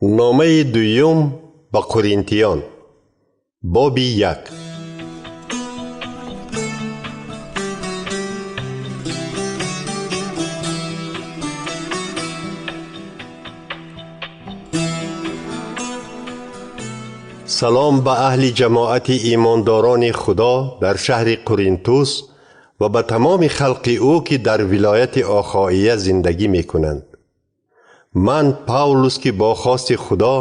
Номаи дуюм ба Қуринтиён, боби 1. Салом ба аҳли ҷамоати имондорони Худо дар шаҳри Қуринтус ва ба тамоми халқи ӯ, ки дар вилояти Охоия зиндагӣ мекунанд. Ман Павлус, ки бо хости Худо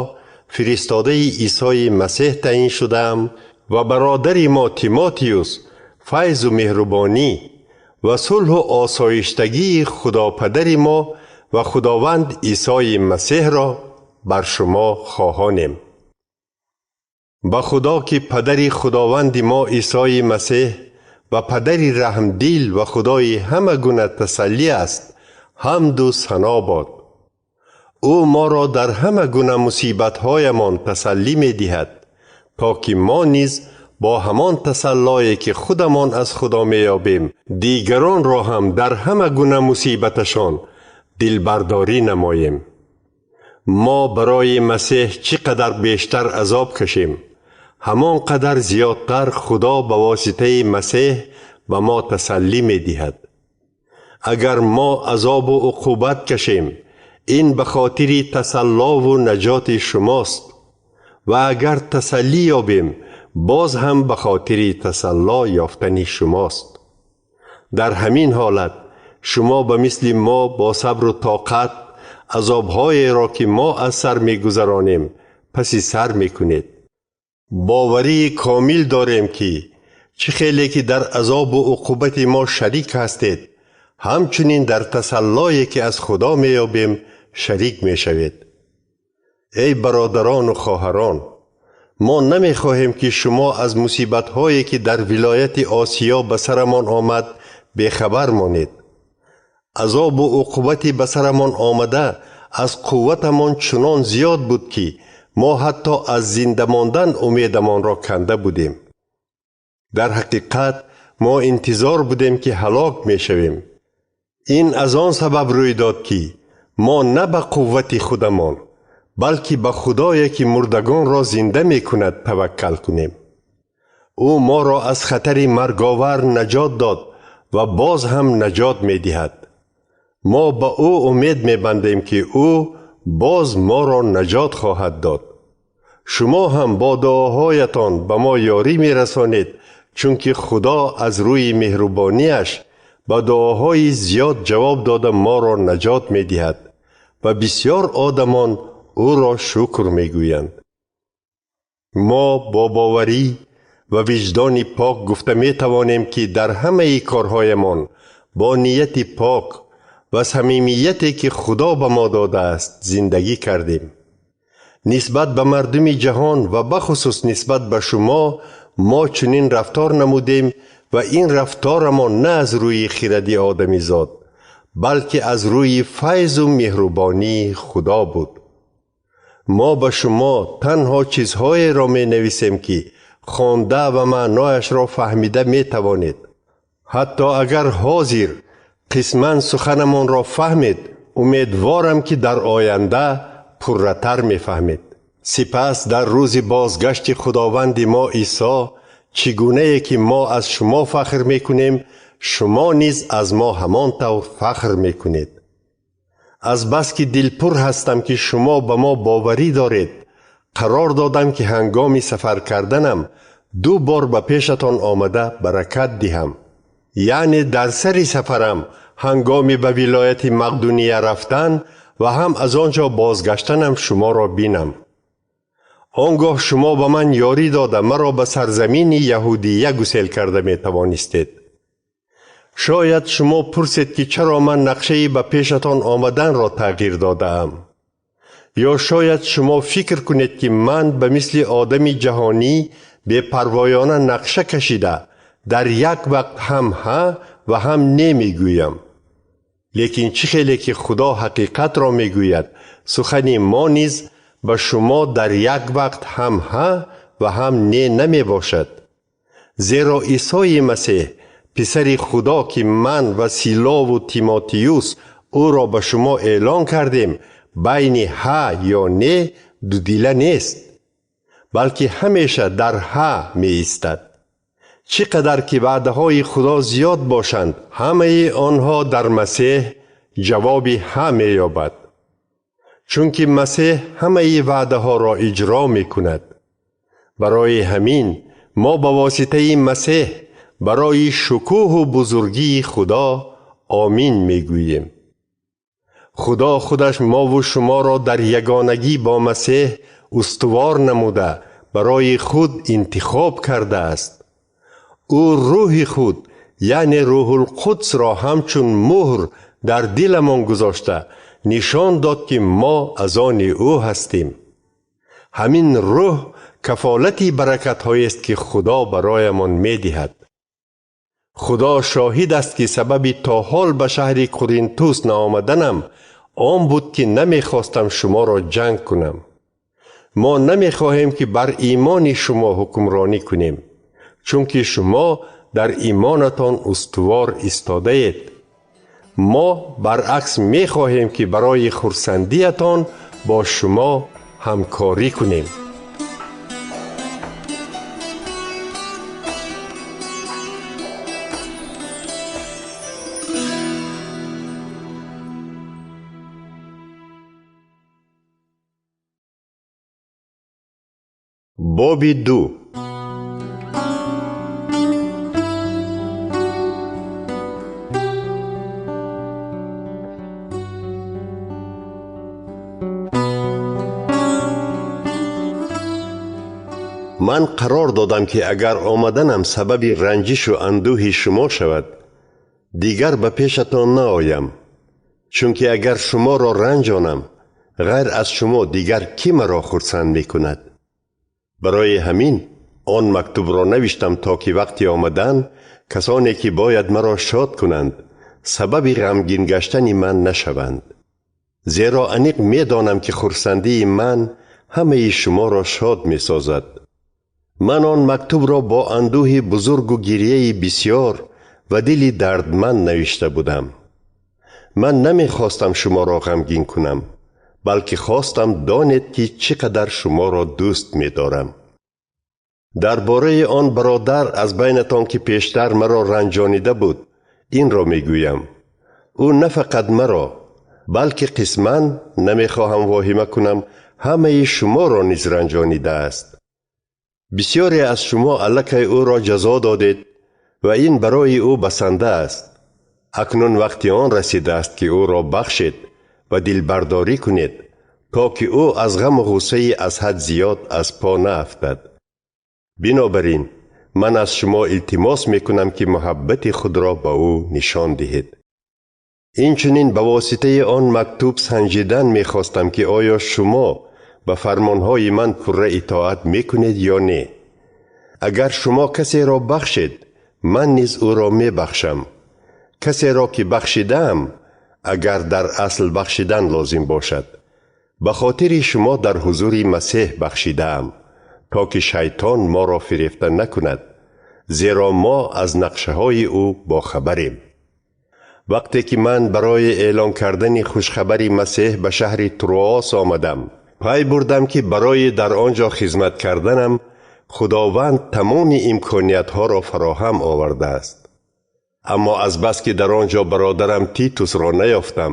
фиристодаи Исои Масеҳ таъин шудаам, ва бародари мо Тимотиюс, файзу меҳрубонӣ ва сулҳу осоиштагии Худо Падари мо ва Худованд Исои Масеҳро бар шумо хоҳонем. Ба Худо, ки Падари Худованди мо Исои Масеҳ ва Падари раҳмдил ва Худои ҳама гуна тасаллӣ аст, ҳамду сано бод. Ӯ моро дар ҳама гуна мусибатҳоямон тасаллӣ медиҳад, то ки мо низ бо ҳамон тасаллое, ки худамон аз Худо меёбем, дигаронро ҳам дар ҳама гуна мусибаташон дилбардорӣ намоем. Мо барои Масеҳ чӣ қадар бештар азоб кашем, ҳамон қадар зиёдтар Худо ба воситаи Масеҳ ба мо тасаллӣ медиҳад. Агар мо азобу уқубат кашем, ин ба хотири тасаллову наҷоти шумост, ва агар тасаллӣ ёбем, боз ҳам ба хотири тасалло ёфтани шумост. Дар ҳамин ҳолат шумо ба мисли мо бо сабру тоқат азобҳоеро, ки мо аз сар мегузаронем, паси сар мекунед. Боварии комил дорем, ки чӣ хеле ки дар азобу уқубати мо шарик ҳастед, ҳамчунин дар тасаллое, ки аз Худо меёбем, шарик мешавед. Эй бародарону хоҳарон, мо намехоҳем, ки шумо аз мусибатҳое, ки дар вилояти Осиё ба сарамон омад, бехабар монед. Азобу уқубати ба сарамон омада аз қувватамон чунон зиёд буд, ки мо ҳатто аз зинда мондан умедамонро канда будем. Дар ҳақиқат мо интизор будем, ки ҳалок мешавем. Ин аз он сабаб рӯй дод, ки мо на ба қуввати худамон, балки ба Худое, ки мурдагонро зинда мекунад, таваккал кунем. Ӯ моро аз хатари марговар наҷот дод ва боз ҳам наҷот медиҳад. Мо ба ӯ умед мебандем, ки ӯ боз моро наҷот хоҳад дод. Шумо ҳам бо дуоҳоятон ба мо ёрӣ мерасонед, чунки Худо аз рӯи меҳрубониаш ба дуоҳои зиёд ҷавоб дода моро наҷот медиҳад ва бисёр одамон ӯро шукр мегӯянд. Мо бо боварӣ ва виҷдони пок гуфта метавонем, ки дар ҳамаи корҳоямон бо нияти пок ва самимияте, ки Худо ба мо додааст, зиндагӣ кардем. Нисбат ба мардуми ҷаҳон ва бахусус нисбат ба шумо мо чунин рафтор намудем ва ин рафторамон на аз рӯи хиради одамизод, балки аз рӯи файзу меҳрубонии Худо буд. Мо ба шумо танҳо чизҳоеро менависем, ки хонда ва маънояшро фаҳмида метавонед. Ҳатто агар ҳозир қисман суханамонро фаҳмед, умедворам, ки дар оянда пурратар мефаҳмед. Сипас дар рӯзи бозгашти Худованди мо Исо, чӣ гунае ки мо аз шумо фахр мекунем, шумо низ аз мо ҳамон тавр фахр мекунед. Азбаски дилпур ҳастам, ки шумо ба мо боварӣ доред, қарор додам, ки ҳангоми сафар карданам 2 бор ба пешатон омада баракат диҳам. Яъне дар сари сафарам ҳангоми ба вилояти Мақдуния рафтан ва ҳам аз он ҷо бозгаштанам шуморо бинам. Он гоҳ шумо ба ман ёрӣ дода маро ба сарзамини Яҳудия гусел карда метавонистед. Шояд шумо пурсед, ки чаро ман нақшаи ба пешатон омаданро тағйир додаам. Ё шояд шумо фикр кунед, ки ман ба мисли одами ҷаҳонӣ бепарвоёна нақша кашида дар як вақт ҳам ҳа ва ҳам не мегӯям. Лекин чӣ хеле ки Худо ҳақиқатро мегӯяд, сухани мо низ ба шумо дар як вақт ҳам ҳа ва ҳам не намебошад. Зеро Исои Масеҳ, писари Худо, ки ман ва Силову Тимотиюс ӯро ба шумо эълон кардем, байни ҳа ё не дудила нест, балки ҳамеша дар ҳа меистад. Чӣ қадар ки ваъдаҳои Худо зиёд бошанд, ҳамаи онҳо дар Масеҳ ҷавоби ҳа меёбад. Чунки Масеҳ ҳамаи ваъдаҳоро иҷро мекунад. Барои ҳамин мо ба воситаи Масеҳ барои шукӯҳу бузургии Худо омин мегӯем. Худо худаш мову шуморо дар ягонагӣ бо Масеҳ устувор намуда барои худ интихоб кардааст. Ӯ рӯҳи худ, яъне Рӯҳулқудсро ҳамчун муҳр дар диламон гузошта нишон дод, ки мо аз они ӯ ҳастем. Ҳамин рӯҳ кафолати баракатҳоест, ки Худо бароямон медиҳад. Худо шоҳид аст, ки сабаби то ҳол ба шаҳри Қуринтус наомаданам он буд, ки намехостам шуморо ҷанг кунам. Мо намехоҳем, ки бар имони шумо ҳукмронӣ кунем, чунки шумо дар имонатон устувор истодаед. Мо баръакс мехоҳем, ки барои хурсандиятон бо шумо ҳамкорӣ кунем. Боби 2. Ман қарор додам, ки агар омаданам сабаби ранҷишу андӯҳи шумо шавад, дигар ба пешатон наоям, чунки агар шуморо ранҷонам, ғайр аз шумо дигар кӣ маро хурсанд мекунад? Барои ҳамин он мактубро навиштам, то ки вақти омадан касоне ки бояд маро шод кунанд, сабаби ғамгин гаштани ман нашаванд. Зеро аниқ медонам, ки хурсандии ман ҳамаи шуморо шод месозад. Ман он мактубро бо андӯҳи бузургу гирияи бисёр ва дили дардманд навишта будам. Ман намехостам шуморо ғамгин кунам, балки хостам донед, ки чӣ қадар шуморо дӯст медорам. Дар бораи он бародар аз байнатон, ки пештар маро ранҷонида буд, инро мегӯям. Ӯ на фақат маро, балки қисман, намехоҳам воҳима кунам, ҳамаи шуморо низ ранҷонидааст. Бисёре аз шумо аллакай ӯро ҷазо додед ва ин барои ӯ басанда аст. Акнун вақти он расидааст, ки ӯро бахшед ва дилбардорӣ кунед, то ки ӯ аз ғаму ғуссаи аз ҳад зиёд аз по наафтад. Бинобар ин ман аз шумо илтимос мекунам, ки муҳаббати худро ба ӯ нишон диҳед. Инчунин ба воситаи он мактуб санҷидан мехостам, ки оё шумо ба фармонҳои ман пурра итоат мекунед ё не. Агар шумо касеро бахшед, ман низ ӯро мебахшам. Касеро ки бахшидаам, агар дар асл бахшидан лозим бошад, ба хотири шумо дар ҳузури Масеҳ бахшидаам, то ки шайтон моро фирефта накунад, зеро мо аз нақшаҳои ӯ бохабарем. Вақте ки ман барои эълон кардани хушхабари Масеҳ ба шаҳри Троас омадам, пай бурдам, ки барои дар он ҷо хизмат карданам Худованд тамоми имкониятҳоро фароҳам овардааст. Аммо азбаски дар он ҷо бародарам Титусро наёфтам,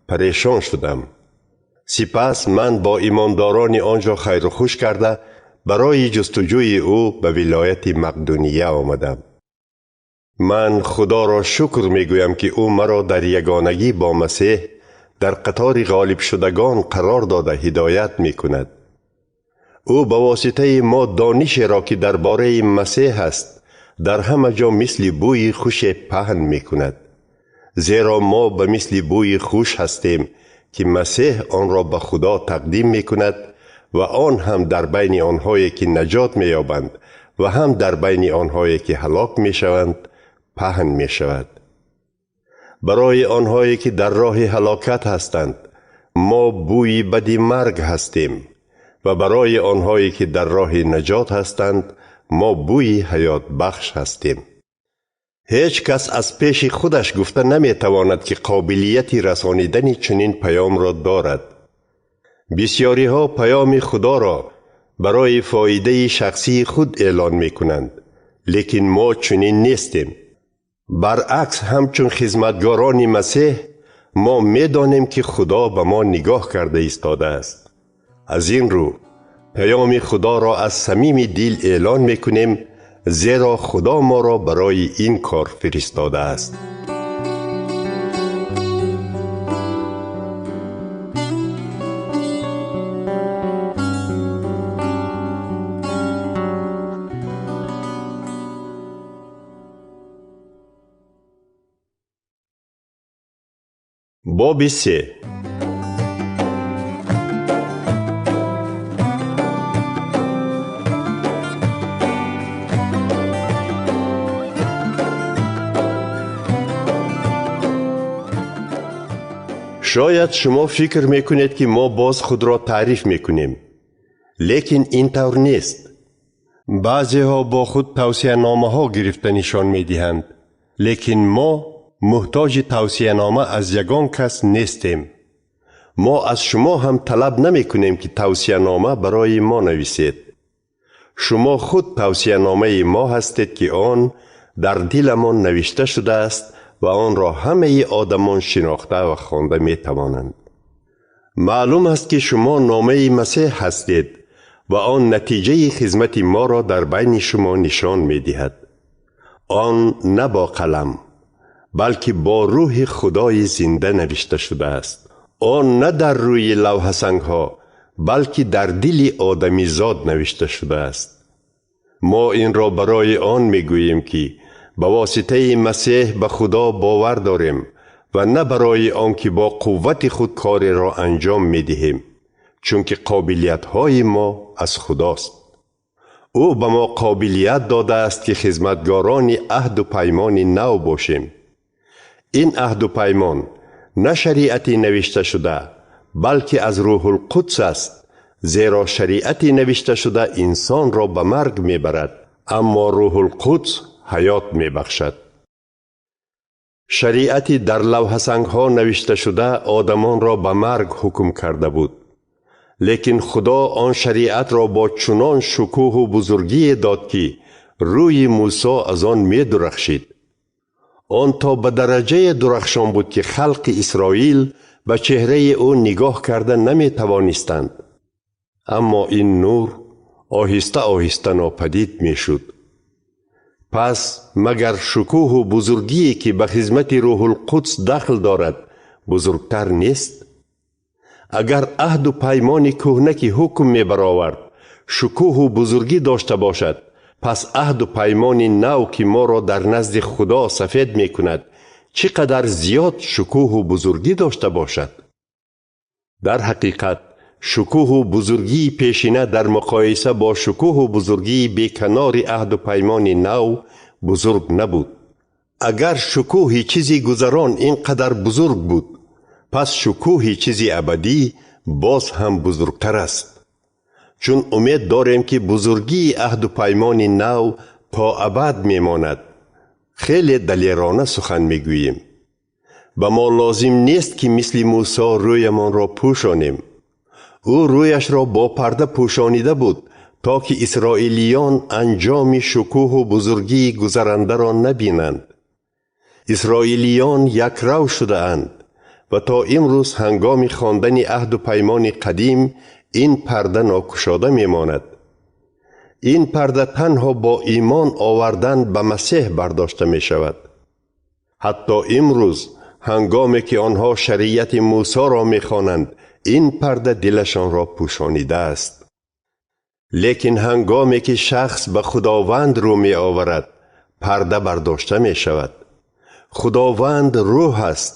парешон шудам. Сипас ман бо имондорони он ҷо хайрухуш карда, барои ҷустуҷӯи ӯ ба вилояти Мақдуния омадам. Ман Худоро шукр мегӯям, ки ӯ маро дар ягонагӣ бо Масеҳ дар қатори ғолибшудагон қарор дода ҳидоят мекунад. Ӯ ба воситаи мо донишеро, ки дар бораи Масеҳ аст, дар ҳама ҷо мисли бӯи хуше паҳн мекунад. Зеро мо ба мисли бӯи хуш ҳастем, ки Масеҳ онро ба Худо тақдим мекунад ва он ҳам дар байни онҳое ки наҷот меёбанд ва ҳам дар байни онҳое ки ҳалок мешаванд паҳн мешавад. Барои онҳое ки дар роҳи ҳалокат ҳастанд, мо бӯи бади марг ҳастем ва барои онҳое ки дар роҳи наҷот ҳастанд, мо бӯи ҳаётбахш ҳастем. Ҳеҷ кас аз пеши худаш гуфта наметавонад, ки қобилияти расонидани чунин паёмро дорад. Бисёриҳо паёми Худоро барои фоидаи шахсии худ эълон мекунанд, лекин мо чунин нестем. Баръакс, ҳамчун хизматгорони Масеҳ, мо медонем, ки Худо ба мо нигоҳ карда истодааст. Аз ин рӯ паёми Худоро аз самими дил эълон мекунем, зеро Худо моро барои ин кор фиристодааст. Боби 3. Шояд шумо фикр мекунед, ки мо боз худро таъриф мекунем, лекин ин тавр нест. Баъзеҳо бо худ тавсияномаҳо гирифта нишон медиҳанд, лекин мо муҳтоҷи тавсиянома аз ягон кас нестем. Мо аз шумо ҳам талаб намекунем, ки тавсиянома барои мо нависед. Шумо худ тавсияномаи мо ҳастед, ки он дар диламон навишта шудааст ва онро ҳамаи одамон шинохта ва хонда метавонанд. Маълум аст, ки шумо номаи Масеҳ ҳастед ва он натиҷаи хизмати моро дар байни шумо нишон медиҳад. Он на бо қалам, балки бо рӯҳи Худои зинда навишта шудааст. Он на дар рӯи лавҳасангҳо, балки дар дили одамизод навишта шудааст. Мо инро барои он мегӯем, ки ба воситаи Масеҳ ба Худо бовар дорем ва на барои он ки бо қуввати худ кореро анҷом медиҳем, чунки қобилиятҳои мо аз Худост. Ӯ ба мо қобилият додааст, ки хизматгорони аҳду паймони нав бошем. Ин аҳду паймон на шариати навишташуда, балки аз Рӯҳулқудс аст, зеро шариати навишташуда инсонро ба марг мебарад, аммо Рӯҳулқудс ҳаёт мебахшад. Шариати дар лавҳасангҳо навишташуда одамонро ба марг ҳукм карда буд, лекин Худо он шариатро бо чунон шукӯҳу бузургие дод, ки рӯи Мусо аз он медурахшид. Он то ба дараҷае дурахшон буд, ки халқи Исроил ба чеҳраи ӯ нигоҳ карда наметавонистанд. Аммо ин нур оҳиста оҳиста нопадид мешуд. Пас магар шукӯҳу бузургие, ки ба хизмати Рӯҳулқудс дахл дорад, бузургтар нест? Агар аҳду паймони кӯҳна, ки ҳукм мебаровард, шукӯҳу бузургӣ дошта бошад, пас аҳду паймони нав, ки моро дар назди Худо сафед мекунад, чӣ қадар зиёд шукӯҳу бузургӣ дошта бошад? Дар ҳақиқат, шукӯҳу бузургии пешина дар муқоиса бо шукӯҳу бузургии беканори аҳду паймони нав бузург набуд. Агар шукӯҳи чизи гузарон ин қадар бузург буд, пас шукӯҳи чизи абадӣ боз ҳам бузургтар аст. Чун умед дорем, ки бузургии аҳду паймони нав то абад мемонад, хеле далерона сухан мегӯем. Ба мо лозим нест, ки мисли Мусо рӯямонро пӯшонем. Ӯ рӯяшро бо парда пӯшонида буд, то ки исроилиён анҷоми шукӯҳу бузургии гузарандаро набинанд. Исроилиён якрав шудаанд ва то имрӯз ҳангоми хондани аҳду паймони қадим ин парда нокушода мемонад. Ин парда танҳо бо имон овардан ба Масеҳ бардошта мешавад. Ҳатто имрӯз ҳангоме ки онҳо шариати Мусоро мехонанд, ин парда дилашонро пӯшонидааст. Лекин ҳангоме ки шахс ба Худованд рӯ меоварад, парда бардошта мешавад. Худованд рӯҳ аст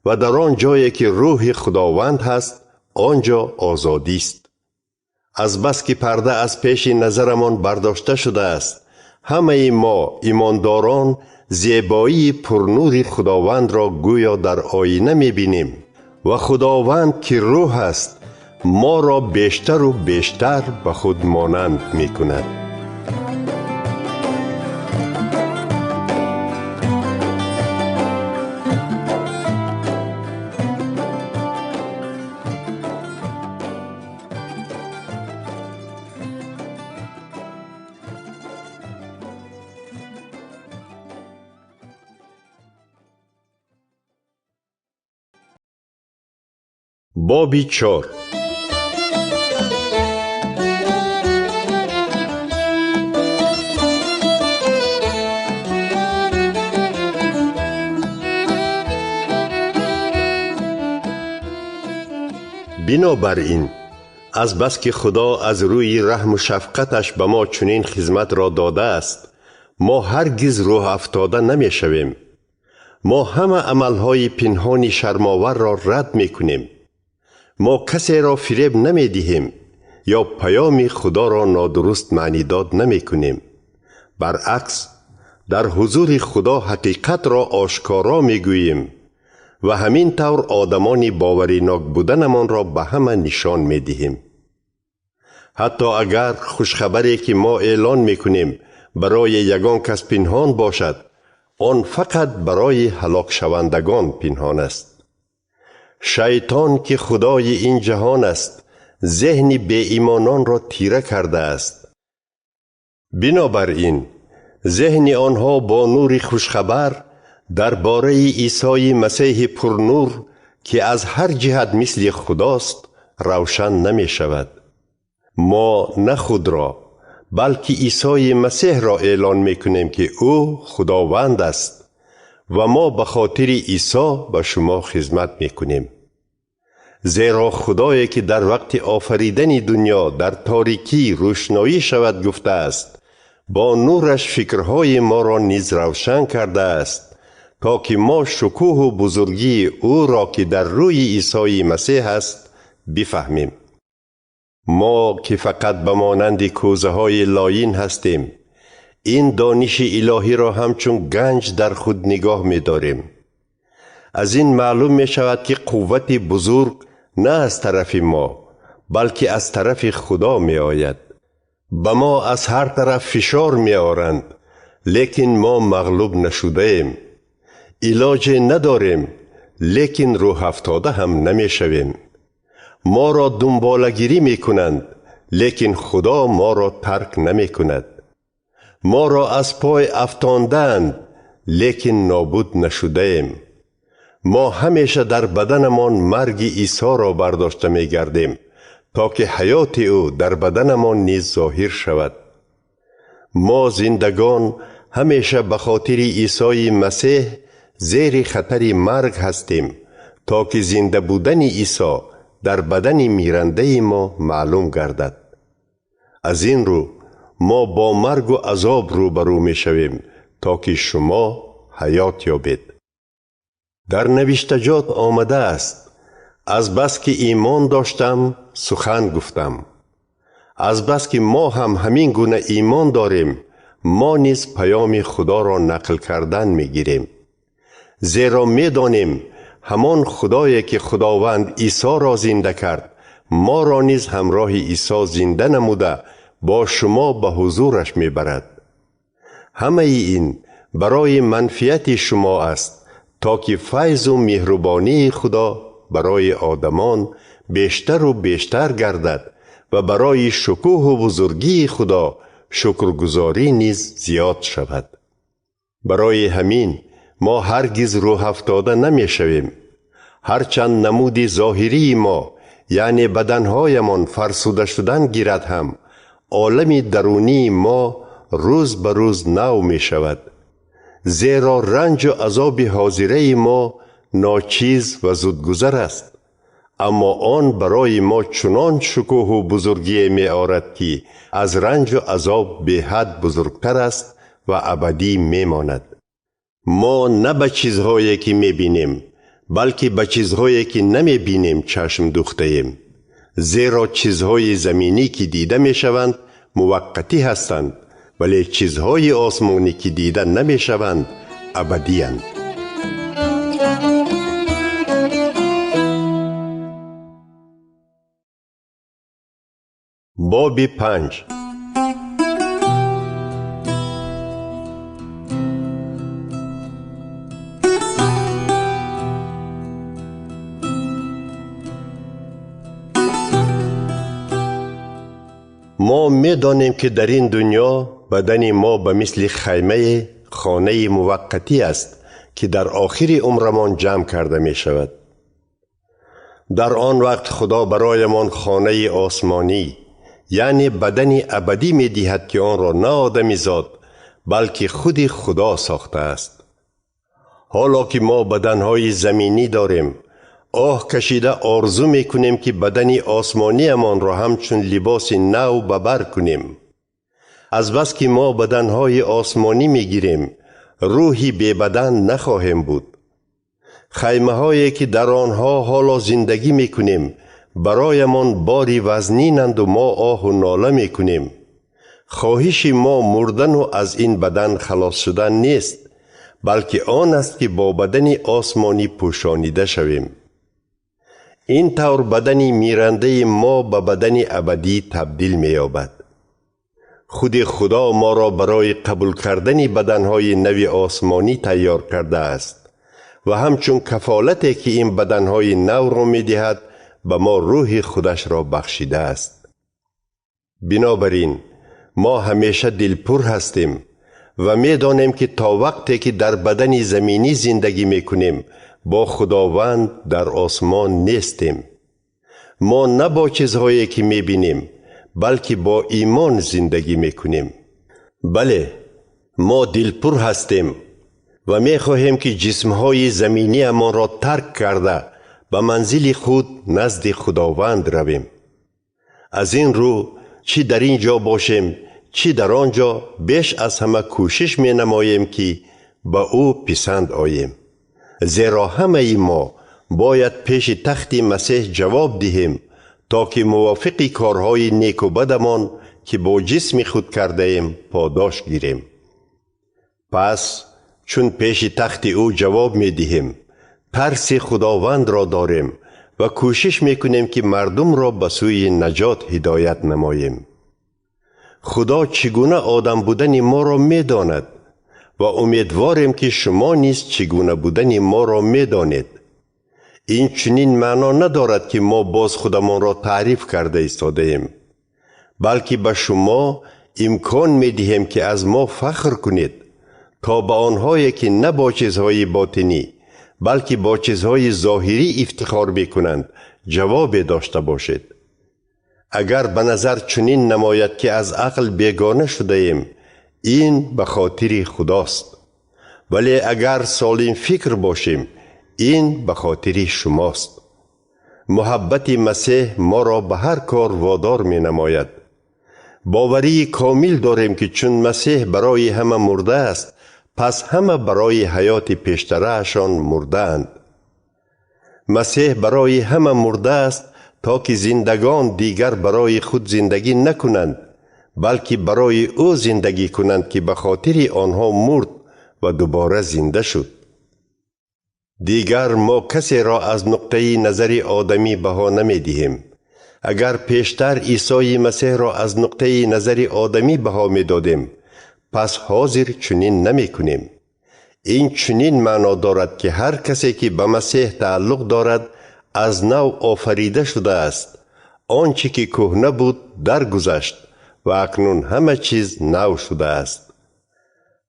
ва дар он ҷое ки рӯҳи Худованд ҳаст, он ҷо озодист. Азбаски парда аз пеши назарамон бардошта шудааст, ҳамаи мо имондорон зебоии пурнури Худовандро гӯё дар оина мебинем ва Худованд, ки рӯҳ аст, моро бештару бештар ба худ монанд мекунад. Боби 4. Бинобар ин, азбаски Худо аз рӯи раҳму шафқаташ ба мо чунин хизматро додааст, мо ҳаргиз рӯҳафтода намешавем. Мо ҳама амалҳои пинҳони шармоварро рад мекунем. Мо касеро фиреб намедиҳем ё паёми Худоро нодуруст маънидод намекунем. Баръакс, дар ҳузури Худо ҳақиқатро ошкоро мегӯем ва ҳамин тавр одамони боваринок буданамонро ба ҳама нишон медиҳем. Ҳатто агар хушхабаре ки мо эълон мекунем барои ягон кас пинҳон бошад, он фақат барои ҳалокшавандагон пинҳон аст. Шайтон ки худои ин ҷаҳон аст, зеҳни беимононро тира кардааст. Бинобар ин, зеҳни онҳо бо нури хушхабар дар бораи Исои Масеҳи пурнур, ки аз ҳар ҷиҳат мисли Худост, равшан намешавад. Мо на худро, балки Исои Масеҳро эълон мекунем, ки ӯ Худованд аст ва мо ба хотири Исо ба шумо хизмат мекунем. Зеро Худое ки дар вақти офаридани дунё дар торикӣ рӯшноӣ шавад гуфтааст, бо нураш фикрҳои моро низ равшан кардааст, то ки мо шукӯҳу бузургии ӯро, ки дар рӯи Исои Масеҳ аст, бифаҳмем. Мо ки фақат ба монанди кӯзаҳои лоин ҳастем, ин дониши илоҳиро ҳамчун ганҷ дар худ нигоҳ медорем. Аз ин маълум мешавад, ки қуввати бузург на аз тарафи мо, балки аз тарафи Худо меояд. Ба мо аз ҳар тараф фишор меоранд, лекин мо мағлуб нашудаем. Илоҷе надорем, лекин рӯҳафтода ҳам намешавем. Моро дунболагирӣ мекунанд, лекин Худо моро тарк намекунад. Моро аз пой афтондаанд, лекин нобуд нашудаем. Мо ҳамеша дар баданамон марги Исоро бардошта мегардем, то ки ҳаёти ӯ дар баданамон низ зоҳир шавад. Мо зиндагон ҳамеша ба хотири Исои Масеҳ зери хатари марг ҳастем, то ки зинда будани Исо дар бадани мирандаи мо маълум гардад. Аз ин рӯ мо бо маргу азоб рӯбарӯ мешавем, то ки шумо ҳаёт ёбед. Дар навиштаҷот омадааст: азбаски имон доштам, сухан гуфтам. Азбаски мо ҳам ҳамин гуна имон дорем, мо низ паёми Худоро нақл кардан мегирем. Зеро медонем, ҳамон Худое ки Худованд Исоро зинда кард, моро низ ҳамроҳи Исо зинда намуда, бо шумо ба ҳузураш мебарад. Ҳамаи ин барои манфиати шумо аст, то ки файзу меҳрубонии Худо барои одамон бештару бештар гардад ва барои шукӯҳу бузургии Худо шукргузорӣ низ зиёд шавад. Барои ҳамин мо ҳаргиз рӯҳафтода намешавем. Ҳарчанд намуди зоҳирии мо, яъне баданҳоямон фарсуда шудан гирад ҳам, олами дарунии мо рӯз ба рӯз нав мешавад. Зеро ранҷу азоби ҳозираи мо ночиз ва зудгузар аст, аммо он барои мо чунон шукӯҳу бузургие меорад, ки аз ранҷу азоб беҳад бузургтар аст ва абадӣ мемонад. Мо на ба чизҳое ки мебинем, балки ба чизҳое ки намебинем чашм духтаем. Зеро чизҳои заминӣ ки дида мешаванд муваққатӣ ҳастанд, вале чизҳои осмонӣ ки дида намешаванд абадиянд. Боби 5. Мо медонем, ки дар ин дунё бадани мо ба мисли хаймаи хонаи муваққатӣ аст, ки дар охири умрамон ҷамъ карда мешавад. Дар он вақт Худо бароямон хонаи осмонӣ, яъне бадани абадӣ медиҳад, ки онро на одамизод, балки худи Худо сохтааст. Ҳоло ки мо баданҳои заминӣ дорем, оҳ кашида орзу мекунем, ки бадани осмониямонро ҳамчун либоси нав ба бар кунем. Азбаски мо баданҳои осмонӣ мегирем, рӯҳи бебадан нахоҳем буд. Хаймаҳое ки дар онҳо ҳоло зиндагӣ мекунем, бароямон бори вазнинанду мо оҳу нола мекунем. Хоҳиши мо мурдану аз ин бадан халос шудан нест, балки он аст, ки бо бадани осмонӣ пӯшонида шавем. Ин тавр бадани мирандаи мо ба бадани абадӣ табдил меёбад. Худи Худо моро барои қабул кардани баданҳои нави осмонӣ тайёр кардааст ва ҳамчун кафолате, ки ин баданҳои навро медиҳад, ба мо рӯҳи худашро бахшидааст. Бинобар ин мо ҳамеша дилпур ҳастем ва медонем, ки то вақте ки дар бадани заминӣ зиндагӣ мекунем, бо Худованд дар осмон нестем. Мо на бо чизҳое, ки мебинем, балки бо имон зиндагӣ мекунем. Бале, мо дилпур ҳастем ва мехоҳем, ки ҷисмҳои заминиамонро тарк карда ба манзили худ назди Худованд равем. Аз ин рӯ, чӣ дар ин ҷо бошем, чӣ дар он ҷо, беш аз ҳама кӯшиш менамоем, ки ба ӯ писанд оем. Зеро ҳамаи мо бояд пеши тахти Масеҳ ҷавоб диҳем, то ки мувофиқи корҳои неку бадамон, ки бо ҷисми худ кардаем, подош гирем. Пас чун пеши тахти ӯ ҷавоб медиҳем, тарси Худовандро дорем ва кӯшиш мекунем, ки мардумро ба сӯи наҷот ҳидоят намоем. Худо чӣ гуна одам будани моро медонад ва умедворем, ки шумо низ чӣ гуна будани моро медонед. Ин чунин маъно надорад, ки мо боз худамонро таъриф карда истодаем, балки ба шумо имкон медиҳем, ки аз мо фахр кунед, то ба онҳое, ки на бо чизҳои ботинӣ, балки бо чизҳои зоҳирӣ ифтихор мекунанд, ҷавобе дошта бошед. Агар ба назар чунин намояд, ки аз ақл бегона шудаем, ин ба хотири Худост. Вале агар солим фикр бошем, ин ба хотири шумост. Муҳаббати Масеҳ моро ба ҳар кор водор менамояд. Боварии комил дорем, ки чун Масеҳ барои ҳама мурдааст, пас ҳама барои ҳаёти пештараашон мурдаанд. Масеҳ барои ҳама мурдааст, то ки зиндагон дигар барои худ зиндагӣ накунанд, балки барои ӯ зиндагӣ кунанд, ки ба хотири онҳо мурд ва дубора зинда шуд. Дигар мо касеро аз нуқтаи назари одамӣ баҳо намедиҳем. Агар пештар Исои Масеҳро аз нуқтаи назари одамӣ баҳо медодем, пас ҳозир чунин намекунем. Ин чунин маъно дорад, ки ҳар касе, ки ба Масеҳ тааллуқ дорад, аз нав офарида шудааст. Он чӣ ки кӯҳна буд, даргузашт ва акнун ҳама чиз нав шудааст.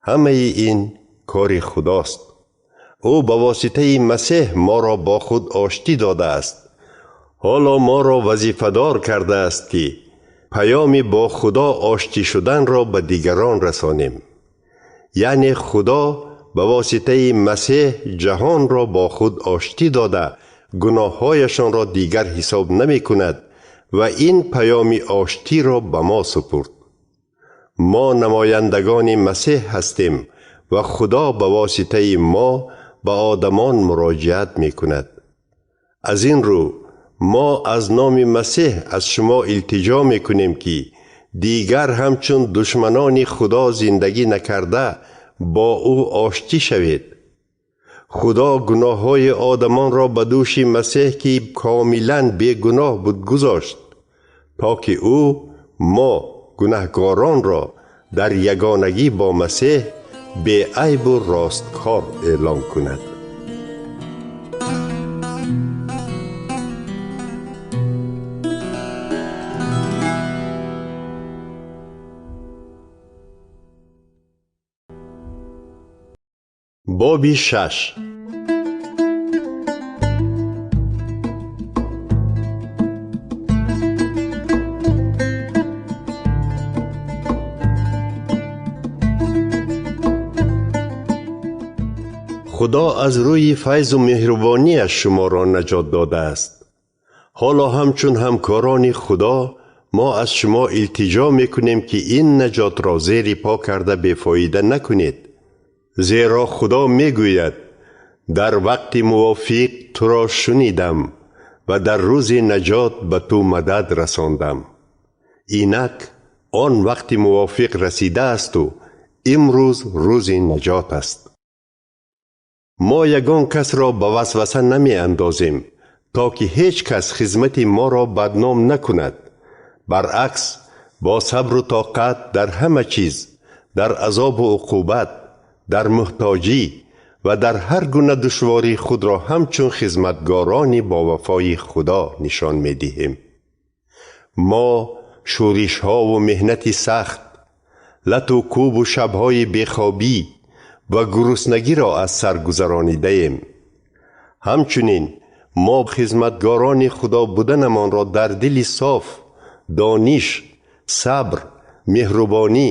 Ҳамаи ин кори Худост. Ӯ ба воситаи Масеҳ моро бо худ оштӣ додааст. Ҳоло моро вазифадор кардааст, ки паёми бо Худо оштӣ шуданро ба дигарон расонем. Яъне Худо ба воситаи Масеҳ ҷаҳонро бо худ оштӣ дода, гуноҳҳояшонро дигар ҳисоб намекунад ва ин паёми оштиро ба мо супурд. Мо намояндагони Масеҳ ҳастем ва Худо ба воситаи мо ба одамон муроҷиат мекунад. Аз ин рӯ мо аз номи Масеҳ аз шумо илтиҷо мекунем, ки дигар ҳамчун душманони Худо зиндагӣ накарда, бо ӯ оштӣ шавед. Худо гуноҳҳои одамонро ба дӯши Масеҳ, ки комилан бегуноҳ буд, гузошт, то ки ӯ мо гунаҳкоронро дар ягонагӣ бо Масеҳ беайбу росткор эълон кунад. Боби шаш. Худо аз рӯи файзу меҳрубонияш шуморо наҷот додааст. Ҳоло ҳамчун ҳамкорони Худо мо аз шумо илтиҷо мекунем, ки ин наҷотро зери по карда бефоида накунед. Зеро Худо мегӯяд: дар вақти мувофиқ туро шунидам ва дар рӯзи наҷот ба ту мадад расондам. Инак он вақти мувофиқ расидаасту имрӯз рӯзи наҷот аст. Мо ягон касро ба васваса намеандозем, то ки ҳеҷ кас хизмати моро бадном накунад. Баръакс, бо сабру тоқат дар ҳама чиз, дар азобу уқубат, дар муҳтоҷӣ ва дар ҳар гуна душворӣ худро ҳамчун хизматгорони бовафои Худо нишон медиҳем. Мо шӯришҳову меҳнати сахт, лату кӯбу шабҳои бехобӣ ва гуруснагиро аз сар гузаронидаем. Ҳамчунин мо хизматгорони Худо буданамонро дар дили соф, дониш, сабр, меҳрубонӣ,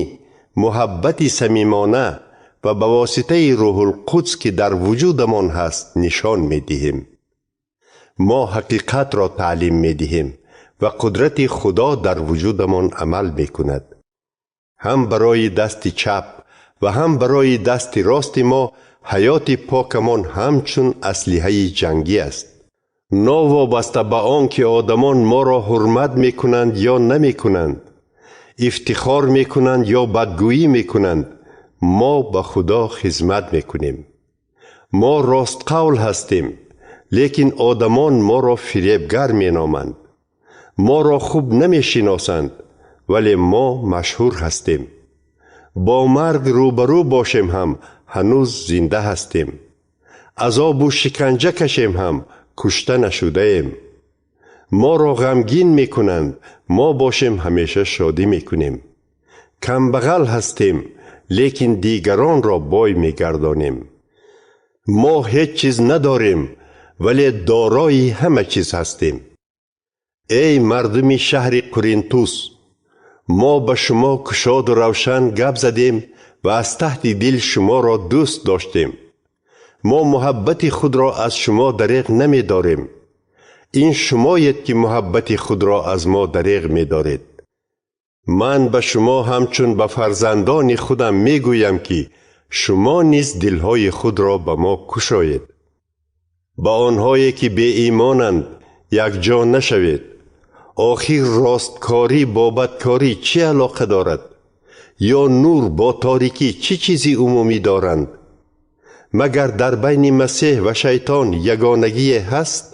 муҳаббати самимона ва ба воситаи Рӯҳулқудс, ки дар вуҷудамон ҳаст, нишон медиҳем. Мо ҳақиқатро таълим медиҳем ва қудрати Худо дар вуҷудамон амал мекунад. Ҳам барои дасти чап ва ҳам барои дасти рости мо ҳаёти покамон ҳамчун аслиҳаи ҷангӣ аст. Новобаста ба он ки одамон моро ҳурмат мекунанд ё намекунанд, ифтихор мекунанд ё бадгӯӣ мекунанд, мо ба Худо хизмат мекунем. Мо ростқавл ҳастем, лекин одамон моро фиребгар меноманд. Моро хуб намешиносанд, вале мо машҳур ҳастем. Бо марг рӯбарӯ бошем ҳам ҳанӯз зинда ҳастем. Азобу шиканҷа кашем ҳам кушта нашудаем. Моро ғамгин мекунанд, мо бошем ҳамеша шодӣ мекунем. Камбағал ҳастем, лекин дигаронро бой мегардонем. Мо ҳеҷ чиз надорем, вале дорои ҳама чиз ҳастем. Эй мардуми шаҳри Қуринтус, мо ба шумо кушоду равшан гап задем ва аз таҳти дил шуморо дӯст доштем. Мо муҳаббати худро аз шумо дареғ намедорем. Ин шумоед, ки муҳаббати худро аз мо дареғ медоред. Ман ба шумо ҳамчун ба фарзандони худам мегӯям, ки шумо низ дилҳои худро ба мо кушоед. Ба онҳое, ки беимонанд, якҷо нашавед. Охир росткорӣ бо бадкорӣ чӣ алоқа дорад? Ё нур бо торикӣ чӣ чизи умумӣ доранд? Магар дар байни Масеҳ ва шайтон ягонагие ҳаст?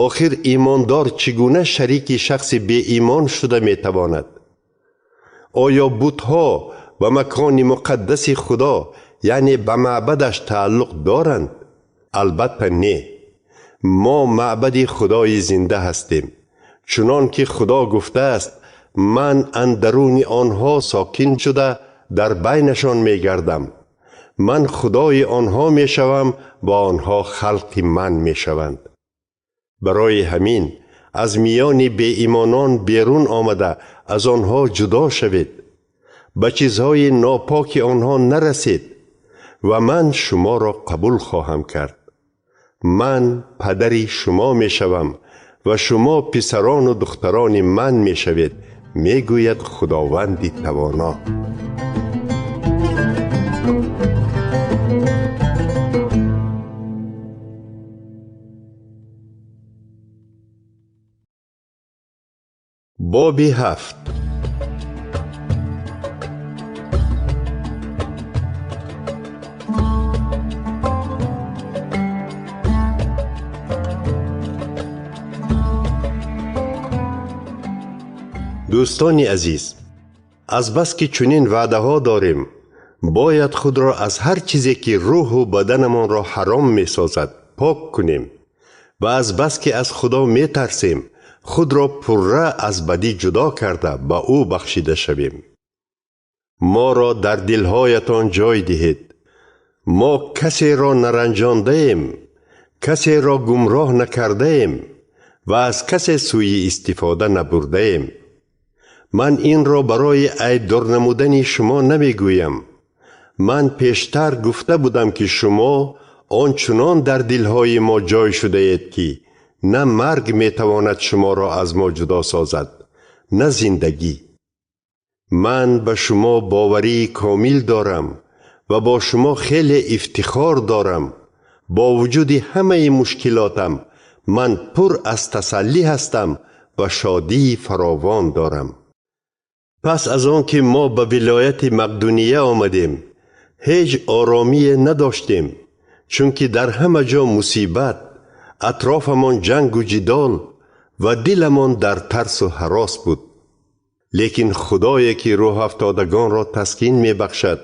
Охир имондор чӣ гуна шарики шахси беимон шуда метавонад? Оё бутҳо ба макони муқаддаси Худо, яъне ба маъбадаш тааллуқ доранд? Албатта не. Мо маъбади Худои зинда ҳастем. Чунон ки Худо гуфтааст: ман андаруни онҳо сокин шуда дар байнашон мегардам. Ман Худои онҳо мешавам ва онҳо халқи ман мешаванд. Барои ҳамин аз миёни беимонон берун омада аз онҳо ҷудо шавед. Ба чизҳои нопоки онҳо нарасед ва ман шуморо қабул хоҳам кард. Ман падари шумо мешавам ва шумо писарону духтарони ман мешавед, мегӯяд Худованди Тавоно. Боби ҳафт. Дӯстони азиз, азбаски чунин ваъдаҳо дорем, бояд худро аз ҳар чизе, ки рӯҳу баданамонро ҳаром месозад, пок кунем ва азбаски аз Худо метарсем, худро пурра аз бадӣ ҷудо карда ба ӯ бахшида шавем. Моро дар дилҳоятон ҷой диҳед. Мо касеро наранҷондаем, касеро гумроҳ накардаем ва аз касе сӯи истифода набурдаем. Ман инро барои айбдор намудани шумо намегӯям, Ман пештар гуфта будам, ки шумо он чунон дар дилҳои мо ҷой шудаед, ки на марг метавонад шуморо аз мо ҷудо созад, на зиндагӣ. Ман ба шумо боварии комил дорам ва бо шумо хеле ифтихор дорам. Бо вуҷуди ҳамаи мушкилотам ман пур аз тасаллӣ ҳастам ва шодии фаровон дорам. Пас аз он ки мо ба вилояти Мақдуния омадем, ҳеҷ оромие надоштем, чунки дар ҳама ҷо мусибат, атрофамон ҷангу ҷидол ва диламон дар тарсу ҳарос буд. Лекин Худое ки рӯҳафтодагонро таскин мебахшад,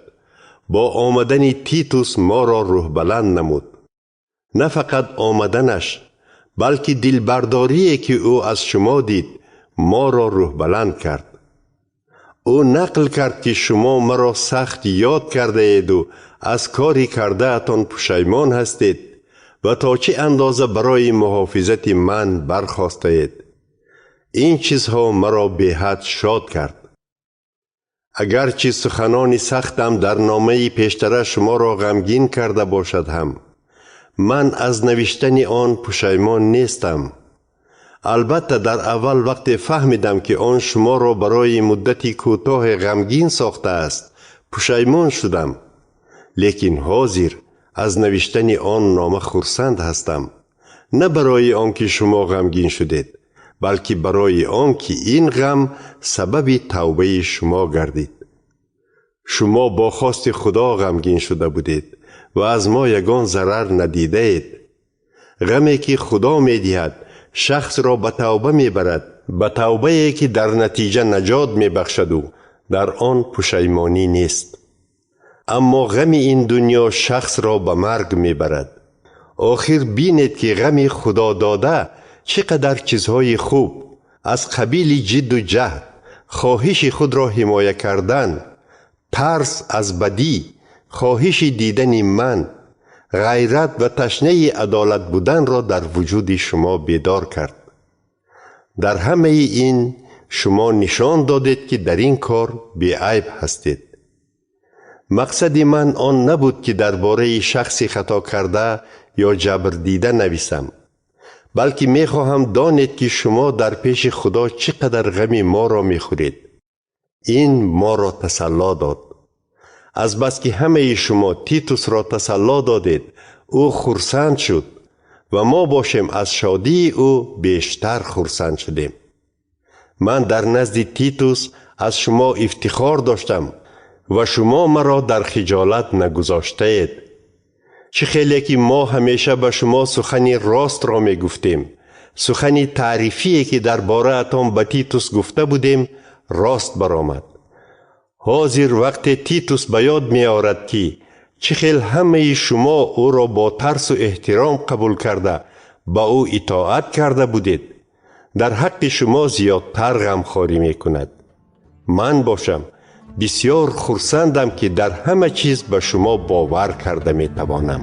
бо омадани Титус моро рӯҳбаланд намуд. На фақат омаданаш, балки дилбардорие ки ӯ аз шумо дид, моро рӯҳбаланд кард. Ӯ нақл кард, ки шумо маро сахт ёд кардаеду аз кори кардаатон пушаймон ҳастед ва то чӣ андоза барои муҳофизати ман бархостаед. Ин чизҳо маро беҳад шод кард. Агарчи суханони сахтам дар номаи пештара шуморо ғамгин карда бошад ҳам, ман аз навиштани он пушаймон нестам. Албатта дар аввал вақте фаҳмидам, ки он шуморо барои муддати кӯтоҳе ғамгин сохтааст, пушаймон шудам. Лекин ҳозир аз навиштани он нома хурсанд ҳастам. На барои он ки шумо ғамгин шудед, балки барои он ки ин ғам сабаби тавбаи шумо гардид. Шумо бо хости Худо ғамгин шуда будед ва аз мо ягон зарар надидаед. Ғаме ки Худо медиҳад, шахсро ба тавба мебарад, ба тавбае ки дар натиҷа наҷот мебахшаду дар он пушаймонӣ нест. Аммо ғами ин дунё шахсро ба марг мебарад. Охир бинед, ки ғами Худо дода чӣ қадар чизҳои хуб аз қабили ҷидду ҷаҳд, хоҳиши худро ҳимоя кардан, тарс аз бадӣ, хоҳиши дидани ман, ғайрат ва ташнаи адолат буданро дар вуҷуди шумо бедор кард. Дар ҳамаи ин шумо нишон додед, ки дар ин кор беайб ҳастед. Мақсади ман он набуд, ки дар бораи шахси хато карда ё ҷабрдида нависам, балки мехоҳам донед, ки шумо дар пеши Худо чӣ қадар ғами моро мехӯред. Ин моро тасалло дод. Азбаски ҳамаи шумо Титусро тасалло додед, ӯ хурсанд шуд ва мо бошем аз шодии ӯ бештар хурсанд шудем. Ман дар назди Титус аз шумо ифтихор доштам ва шумо маро дар хиҷолат нагузоштаед. Чӣ хеле ки мо ҳамеша ба шумо сухани ростро мегуфтем, сухани таърифие ки дар бораатон ба Титус гуфта будем, рост баромад. Ҳозир вақте Титус ба ёд меорад, ки чӣ хел ҳамаи шумо ӯро бо тарсу эҳтиром қабул карда, ба ӯ итоат карда будед, дар ҳаққи шумо зиёдтар ғамхорӣ мекунад. Ман бошам бисёр хурсандам, ки дар ҳама чиз ба шумо бовар карда метавонам.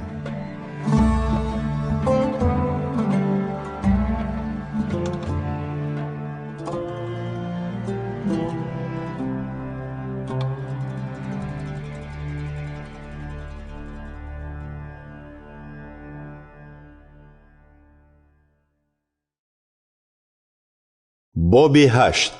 Боби 8.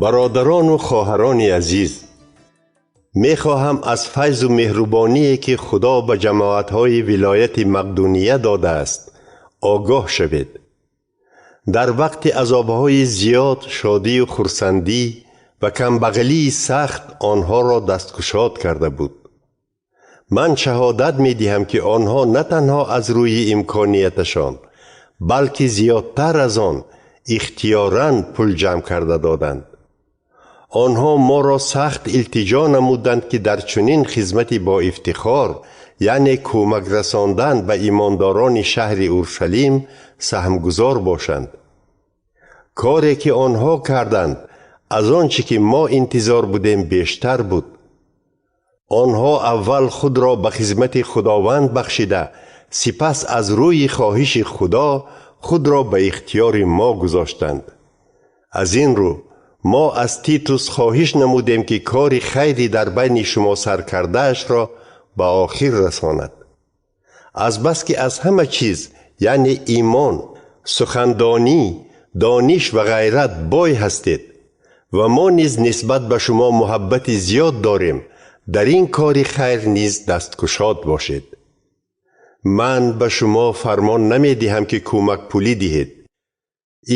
Бародарону хоҳарони азиз, мехоҳам аз файзу меҳрубоние ки Худо ба ҷамоатҳои вилояти Мақдуния додааст, огоҳ шавед. Дар вақти азобҳои зиёд шодию хурсандӣ ва камбағалии сахт онҳоро дасткушод карда буд. Ман шаҳодат медиҳам, ки онҳо на танҳо аз рӯи имконияташон, балки зиёдтар аз он ихтиёран пул ҷамъ карда доданд. Онҳо моро сахт илтиҷо намуданд, ки дар чунин хизмати боифтихор, яъне кӯмак расондан ба имондорони шаҳри Уршалим, саҳмгузор бошанд. Коре ки онҳо карданд, аз он чӣ ки мо интизор будем бештар буд. Онҳо аввал худро ба хизмати Худованд бахшида, сипас аз рӯи хоҳиши Худо худро ба ихтиёри мо гузоштанд. Аз ин рӯ мо аз Титус хоҳиш намудем, ки кори хайри дар байни шумо саркардаашро ба охир расонад. Азбаски аз ҳама чиз, яъне имон, сухандонӣ, дониш ва ғайрат бой ҳастед ва мо низ нисбат ба шумо муҳаббати зиёд дорем, дар ин кори хайр низ дасткушод бошед. Ман ба шумо фармон намедиҳам, ки кӯмакпулӣ диҳед.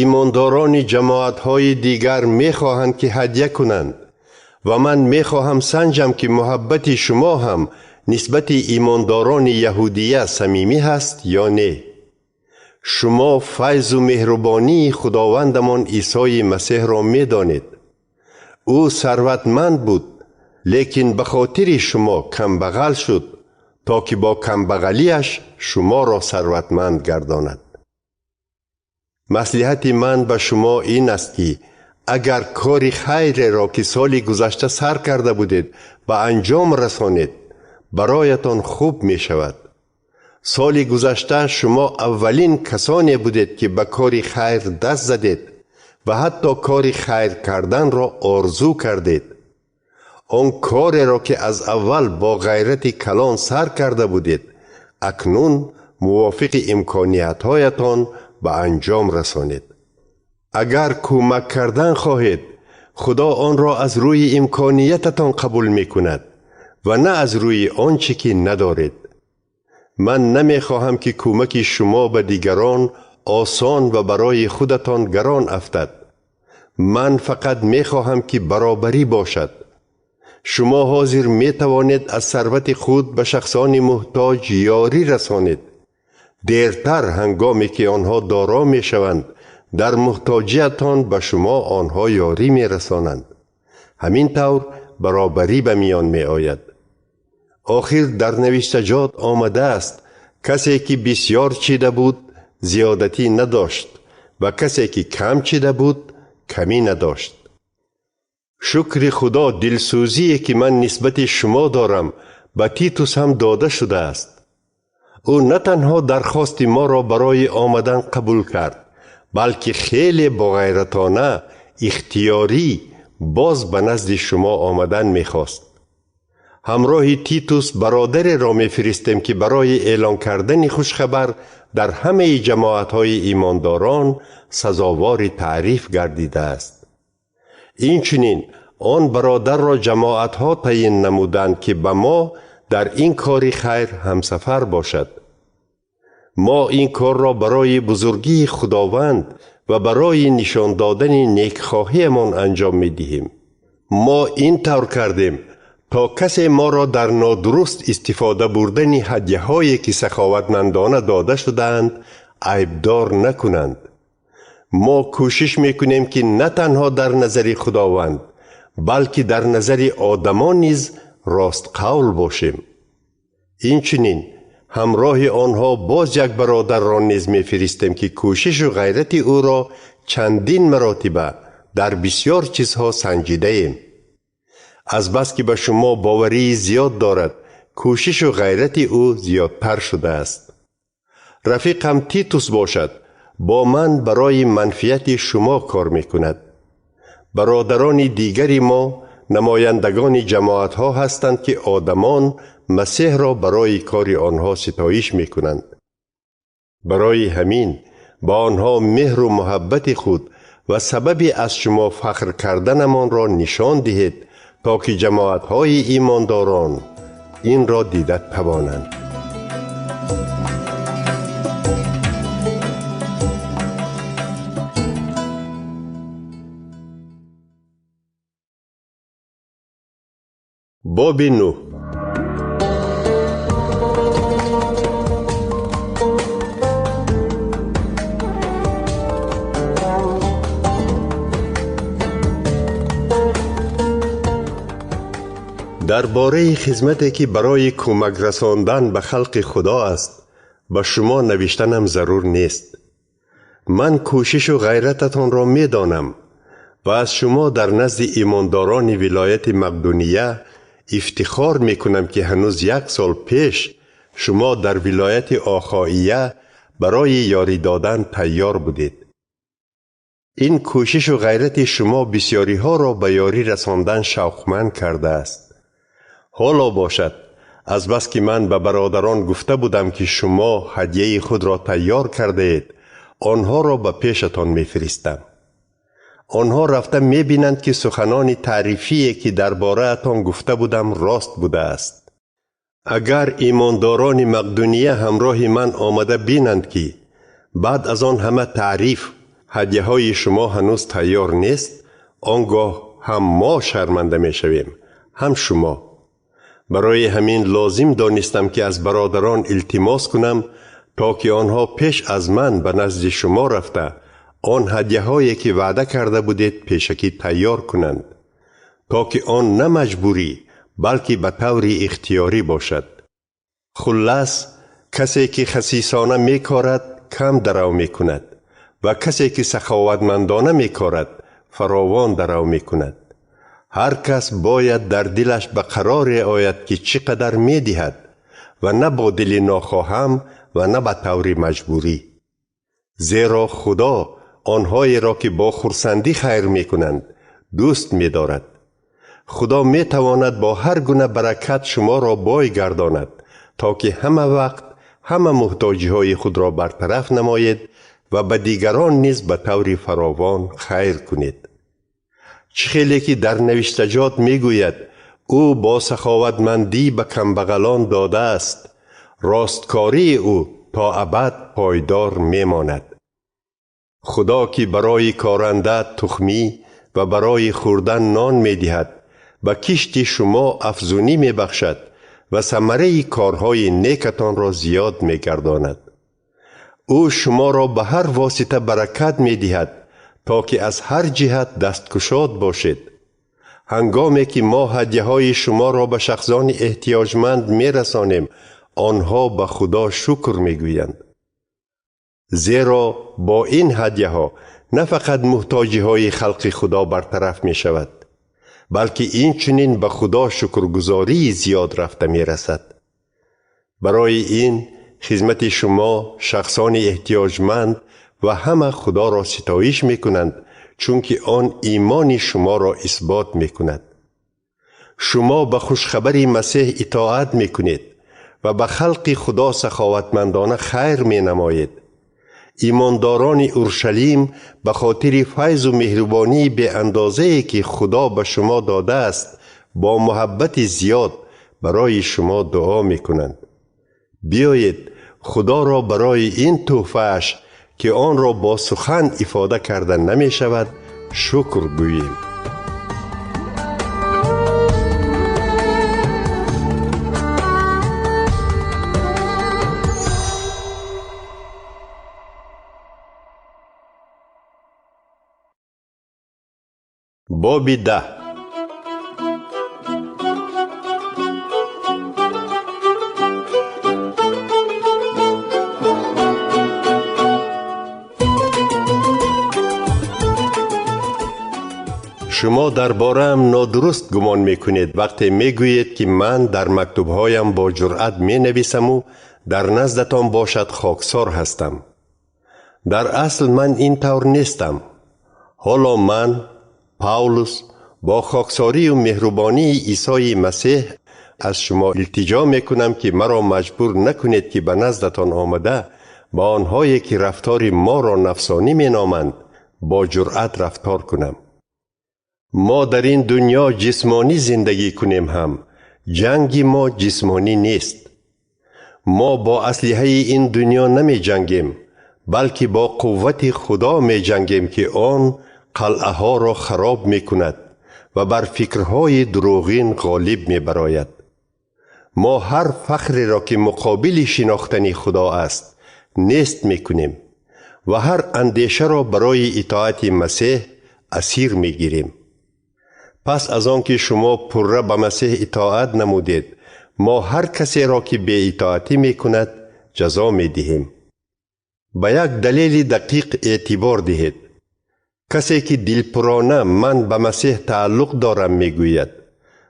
Имондорони ҷамоатҳои дигар мехоҳанд, ки ҳадя кунанд ва ман мехоҳам санҷам, ки муҳаббати шумо ҳам нисбати имондорони яҳудия самимӣ ҳаст ё не. Шумо файзу меҳрубонии Худовандамон Исои Масеҳро медонед. Ӯ сарватманд буд, лекин ба хотири шумо камбағал шуд, то ки бо камбағалиаш шуморо сарватманд гардонад. Маслиҳати ман ба шумо ин аст, ки агар кори хайреро, ки соли гузашта сар карда будед, ба анҷом расонед, бароятон хуб мешавад. Соли гузашта шумо аввалин касоне будед, ки ба кори хайр даст задед ва ҳатто кори хайр карданро орзу кардед. Он кореро, ки аз аввал бо ғайрати калон сар карда будед, акнун мувофиқи имкониятҳоятон ба анҷом расонед. Агар кӯмак кардан хоҳед, Худо онро аз рӯи имкониятатон қабул мекунад ва на аз рӯи он чӣ ки надоред. Ман намехоҳам, ки кӯмаки шумо ба дигарон осон ва барои худатон гарон афтад. Ман фақат мехоҳам, ки баробарӣ бошад. Шумо ҳозир метавонед аз сарвати худ ба шахсони муҳтоҷ ёрӣ расонед. Дертар, ҳангоме ки онҳо доро мешаванд, дар муҳтоҷиятон ба шумо онҳо ёрӣ мерасонанд. Ҳамин тавр баробарӣ ба миён меояд. Охир дар навиштаҷот омадааст, касе ки бисёр чида буд, зиёдатӣ надошт ва касе ки кам чида буд, камӣ надошт. Шукри Худо, дилсӯзие ки ман нисбати шумо дорам, ба Титус ҳам дода шудааст. Ӯ на танҳо дархости моро барои омадан қабул кард, балки хеле боғайратона, ихтиёрӣ боз ба назди шумо омадан мехост. Ҳамроҳи Титус бародареро мефиристем, ки барои эълон кардани хушхабар дар ҳамаи ҷамоатҳои имондорон сазовори таъриф гардидааст. Инчунин он бародарро ҷамоатҳо таъйин намуданд, ки ба мо дар ин кори хайр ҳамсафар бошад. Мо ин корро барои бузургии Худованд ва барои нишон додани некхоҳиамон анҷом медиҳем. Мо ин тавр кардем, то касе моро дар нодуруст истифода бурдани ҳадяҳое, ки саховатмандона дода шудаанд, айбдор накунанд. Мо кӯшиш мекунем, ки на танҳо дар назари Худованд, балки дар назари одамон низ ростқавл бошем. Инчунин ҳамроҳи онҳо боз як бародарро низ мефиристем, ки кӯшишу ғайрати ӯро чандин маротиба дар бисёр чизҳо санҷидаем. Азбаски ба шумо боварии зиёд дорад, кӯшишу ғайрати ӯ зиёдтар шудааст. Рафиқам Титус бошад, бо ман барои манфиати шумо кор мекунад. Бародарони дигари мо намояндагони ҷамоатҳо ҳастанд, ки одамон Масеҳро барои кори онҳо ситоиш мекунанд. Барои ҳамин ба онҳо меҳру муҳаббати худ ва сабаби аз шумо фахр карданамонро нишон диҳед, то ки ҷамоатҳои имондорон инро дида тавонанд. Боби нӯҳ. Дар бораи хизмате, ки барои кӯмак расондан ба халқи Худо аст, ба шумо навиштанам зарур нест. Ман кӯшишу ғайрататонро медонам ва аз шумо дар назди имондорони вилояти Мақдуния ифтихор мекунам, ки ҳанӯз як сол пеш шумо дар вилояти Охоия барои ёрӣ додан тайёр будед. Ин кӯшишу ғайрати шумо бисёриҳоро ба ёрӣ расондан шавқманд кардааст. Ҳоло бошад, азбаски ман ба бародарон гуфта будам, ки шумо ҳадияи худро тайёр кардаед, онҳоро ба пешатон мефиристам. Онҳо рафта мебинанд, ки суханони таърифие, ки дар бораатон гуфта будам, рост будааст. Агар имондорони Мақдуния ҳамроҳи ман омада бинанд, ки баъд аз он ҳама таъриф ҳадияҳои шумо ҳанӯз тайёр нест, он гоҳ ҳам мо шарманда мешавем, ҳам шумо. Барои ҳамин лозим донистам, ки аз бародарон илтимос кунам, то ки онҳо пеш аз ман ба назди шумо рафта он ҳадияҳое, ки ваъда карда будед, пешакӣ тайёр кунанд, то ки он на маҷбурӣ, балки ба таври ихтиёрӣ бошад. Хуллас, касе ки хасисона мекорад, кам дарав мекунад ва касе ки саховатмандона мекорад, фаровон дарав мекунад. Ҳар кас бояд дар дилаш ба қароре ояд, ки чӣ қадар медиҳад, ва на бо дили нохоҳам ва на ба таври маҷбурӣ. Зеро Худо онҳоеро, ки бо хурсандӣ хайр мекунанд, дӯст медорад. Худо метавонад бо ҳар гуна баракат шуморо бой гардонад, то ки ҳама вақт ҳама муҳтоҷиҳои худро бартараф намоед ва ба дигарон низ ба таври фаровон хайр кунед. Чӣ хеле ки дар навиштаҷот мегӯяд, ӯ бо саховатмандӣ ба камбағалон додааст, росткории ӯ то абад пойдор мемонад. Худо, ки барои коранда тухмӣ ва барои хӯрдан нон медиҳад, ба кишти шумо афзунӣ мебахшад ва самараи корҳои некатонро зиёд мегардонад. Ӯ шуморо ба ҳар восита баракат медиҳад, то ки аз ҳар ҷиҳат дасткушод бошед. Ҳангоме ки мо ҳадияҳои шуморо ба шахсони эҳтиёҷманд мерасонем, онҳо ба Худо шукр мегӯянд. Зеро бо ин ҳадияҳо на фақат муҳтоҷиҳои халқи Худо бартараф мешавад, балки инчунин ба Худо шукргузории зиёд рафта мерасад. Барои ин хизмати шумо шахсони эҳтиёҷманд ва ҳама Худоро ситоиш мекунанд, чунки он имони шуморо исбот мекунад. Шумо ба хушхабари Масеҳ итоат мекунед ва ба халқи Худо саховатмандона хайр менамоед. Имондорони Уршалим ба хотири файзу меҳрубонии беандозае, ки Худо ба шумо додааст, бо муҳаббати зиёд барои шумо дуо мекунанд. Биёед Худоро барои ин тӯҳфааш, ки онро бо сухан ифода карда намешавад, шукр гӯем. Боби 10. Шумо дар бораам нодуруст гумон мекунед вақте мегӯед, ки ман дар мактубҳоям бо ҷуръат менависаму дар наздатон бошад хоксор ҳастам. Дар асл ман ин тавр нестам. Ҳоло ман, Павлус, бо хоксорию меҳрубонии Исои Масеҳ аз шумо илтиҷо мекунам, ки маро маҷбур накунед, ки ба наздатон омада ба онҳое, ки рафтори моро нафсонӣ меноманд, бо ҷуръат рафтор кунам. Мо дар ин дунё ҷисмонӣ зиндагӣ кунем ҳам, ҷанги мо ҷисмонӣ нест. Мо бо аслиҳаи ин дунё намеҷангем, балки бо қуввати Худо меҷангем, ки он қалъаҳоро хароб мекунад ва бар фикрҳои дурӯғин ғолиб мебарояд. Мо ҳар фахреро, ки муқобили шинохтани Худо аст, нест мекунем ва ҳар андешаро барои итоати Масеҳ асир мегирем. Пас аз он ки шумо пурра ба Масеҳ итоат намудед, мо ҳар касеро, ки беитоатӣ мекунад, ҷазо медиҳем. Ба як далели дақиқ эътибор диҳед. Касе ки дилпурона ман ба Масеҳ тааллуқ дорам мегӯяд,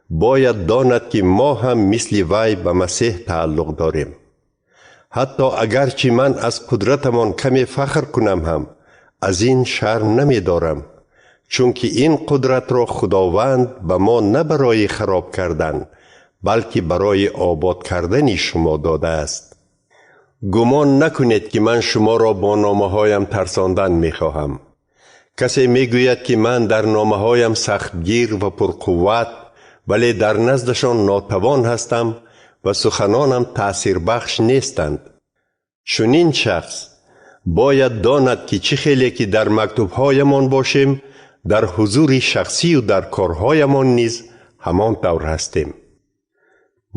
Бояд донад, ки мо ҳам мисли вай ба Масеҳ тааллуқ дорем. Ҳатто агарчи ман аз қудратамон каме фахр кунам ҳам, аз ин шарм намедорам, чунки ин қудратро Худованд ба мо на барои хароб кардан, балки барои обод кардани шумо додааст. Гумон накунед, ки ман шуморо бо номаҳоям тарсондан мехоҳам. Касе мегӯяд, ки ман дар номаҳоям сахтгир ва пурқувват, вале дар наздашон нотавон ҳастам ва суханонам таъсирбахш нестанд. Чунин шахс бояд донад, ки чӣ хеле ки дар мактубҳоямон бошем, дар ҳузури шахсию дар корҳоямон низ ҳамон тавр ҳастем.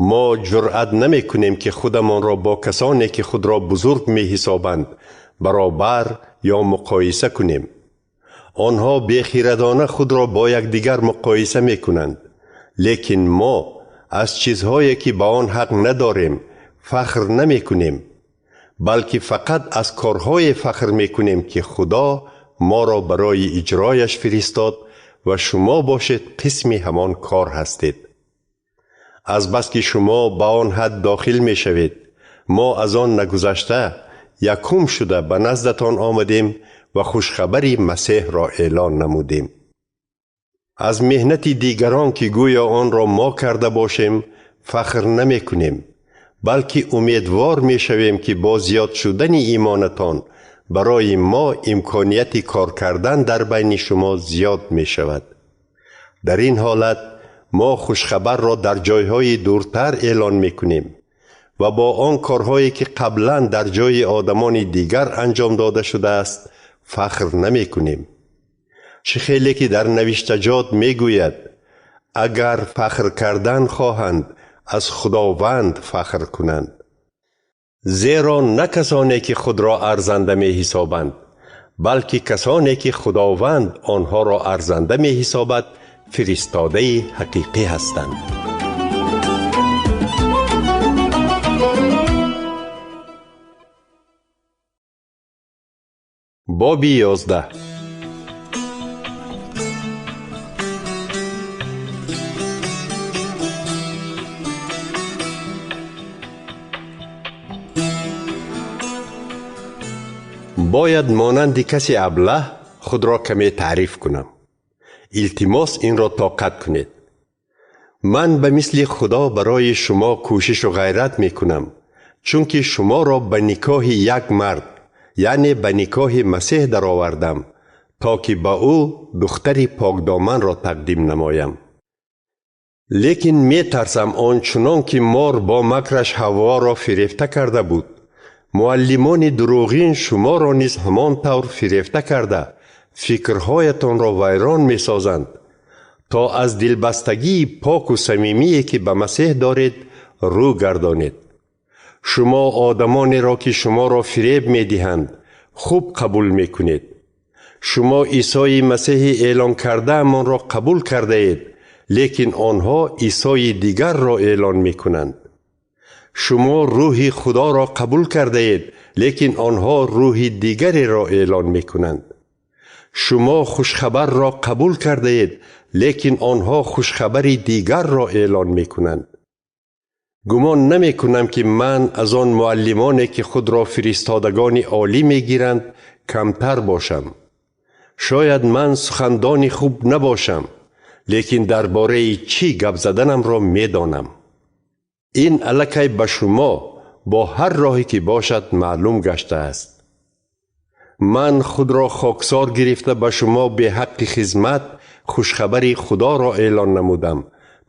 Мо ҷуръат намекунем, ки худамонро бо касоне, ки худро бузург меҳисобанд, баробар ё муқоиса кунем. Онҳо бехирадона худро бо якдигар муқоиса мекунанд, лекин мо аз чизҳое, ки ба он ҳақ надорем, фахр намекунем, балки фақат аз корҳое фахр мекунем, ки Худо моро барои иҷрояш фиристод ва шумо бошед қисми ҳамон кор ҳастед. Азбаски шумо ба он ҳад дохил мешавед, мо аз он нагузашта якум шуда ба наздатон омадем ва хушхабари Масеҳро эълон намудем. Аз меҳнати дигарон, ки гӯё онро мо карда бошем, фахр намекунем, балки умедвор мешавем, ки бо зиёд шудани имонатон барои мо имконияти кор кардан дар байни шумо зиёд мешавад. Дар ин ҳолат мо хушхабарро дар ҷойҳои дуртар эълон мекунем ва бо он корҳое, ки қаблан дар ҷойи одамони дигар анҷом дода шудааст, фахр намекунем. Чӣ хеле ки дар навиштаҷот мегӯяд: агар фахр кардан хоҳанд, аз Худованд фахр кунанд. Зеро на касоне, ки худро арзанда меҳисобанд, балки касоне, ки Худованд онҳоро арзанда меҳисобад, фиристодаи ҳақиқӣ ҳастанд. Боби 11. Бояд монанди каси аблаҳ худро каме таъриф кунам. Илтимос, инро тоқат кунед. Ман ба мисли Худо барои шумо кӯшишу ғайрат мекунам, чунки шуморо ба никоҳи як мард, яъне ба никоҳи Масеҳ даровардам, то ки ба ӯ духтари покдоманро тақдим намоям. Лекин метарсам он чунон ки мор бо макраш Ҳавворо фирефта карда буд, муаллимони дурӯғин шуморо низ ҳамон тавр фирефта карда, фикрҳоятонро вайрон месозанд, то аз дилбастагии поку самимие, ки ба Масеҳ доред, рӯ гардонед. Шумо одамонеро, ки шуморо фиреб медиҳанд, хуб қабул мекунед. Шумо Исои Масеҳи эълон кардаамонро қабул кардаед, лекин онҳо Исои дигарро эълон мекунанд. Шумо рӯҳи Худоро қабул кардаед, лекин онҳо рӯҳи дигареро эълон мекунанд. Шумо хушхабарро қабул кардаед, лекин онҳо хушхабари дигарро эълон мекунанд. Гумон намекунам, ки ман аз он муаллимоне, ки худро фиристодагони олӣ мегиранд, камтар бошам. Шояд ман сухандони хуб набошам, лекин дар бораи чӣ гап заданамро медонам. Ин аллакай ба шумо бо ҳар роҳе ки бошад маълум гаштааст. Ман худро хоксор гирифта ба шумо беҳаққи хизмат хушхабари Худоро эълон намудам,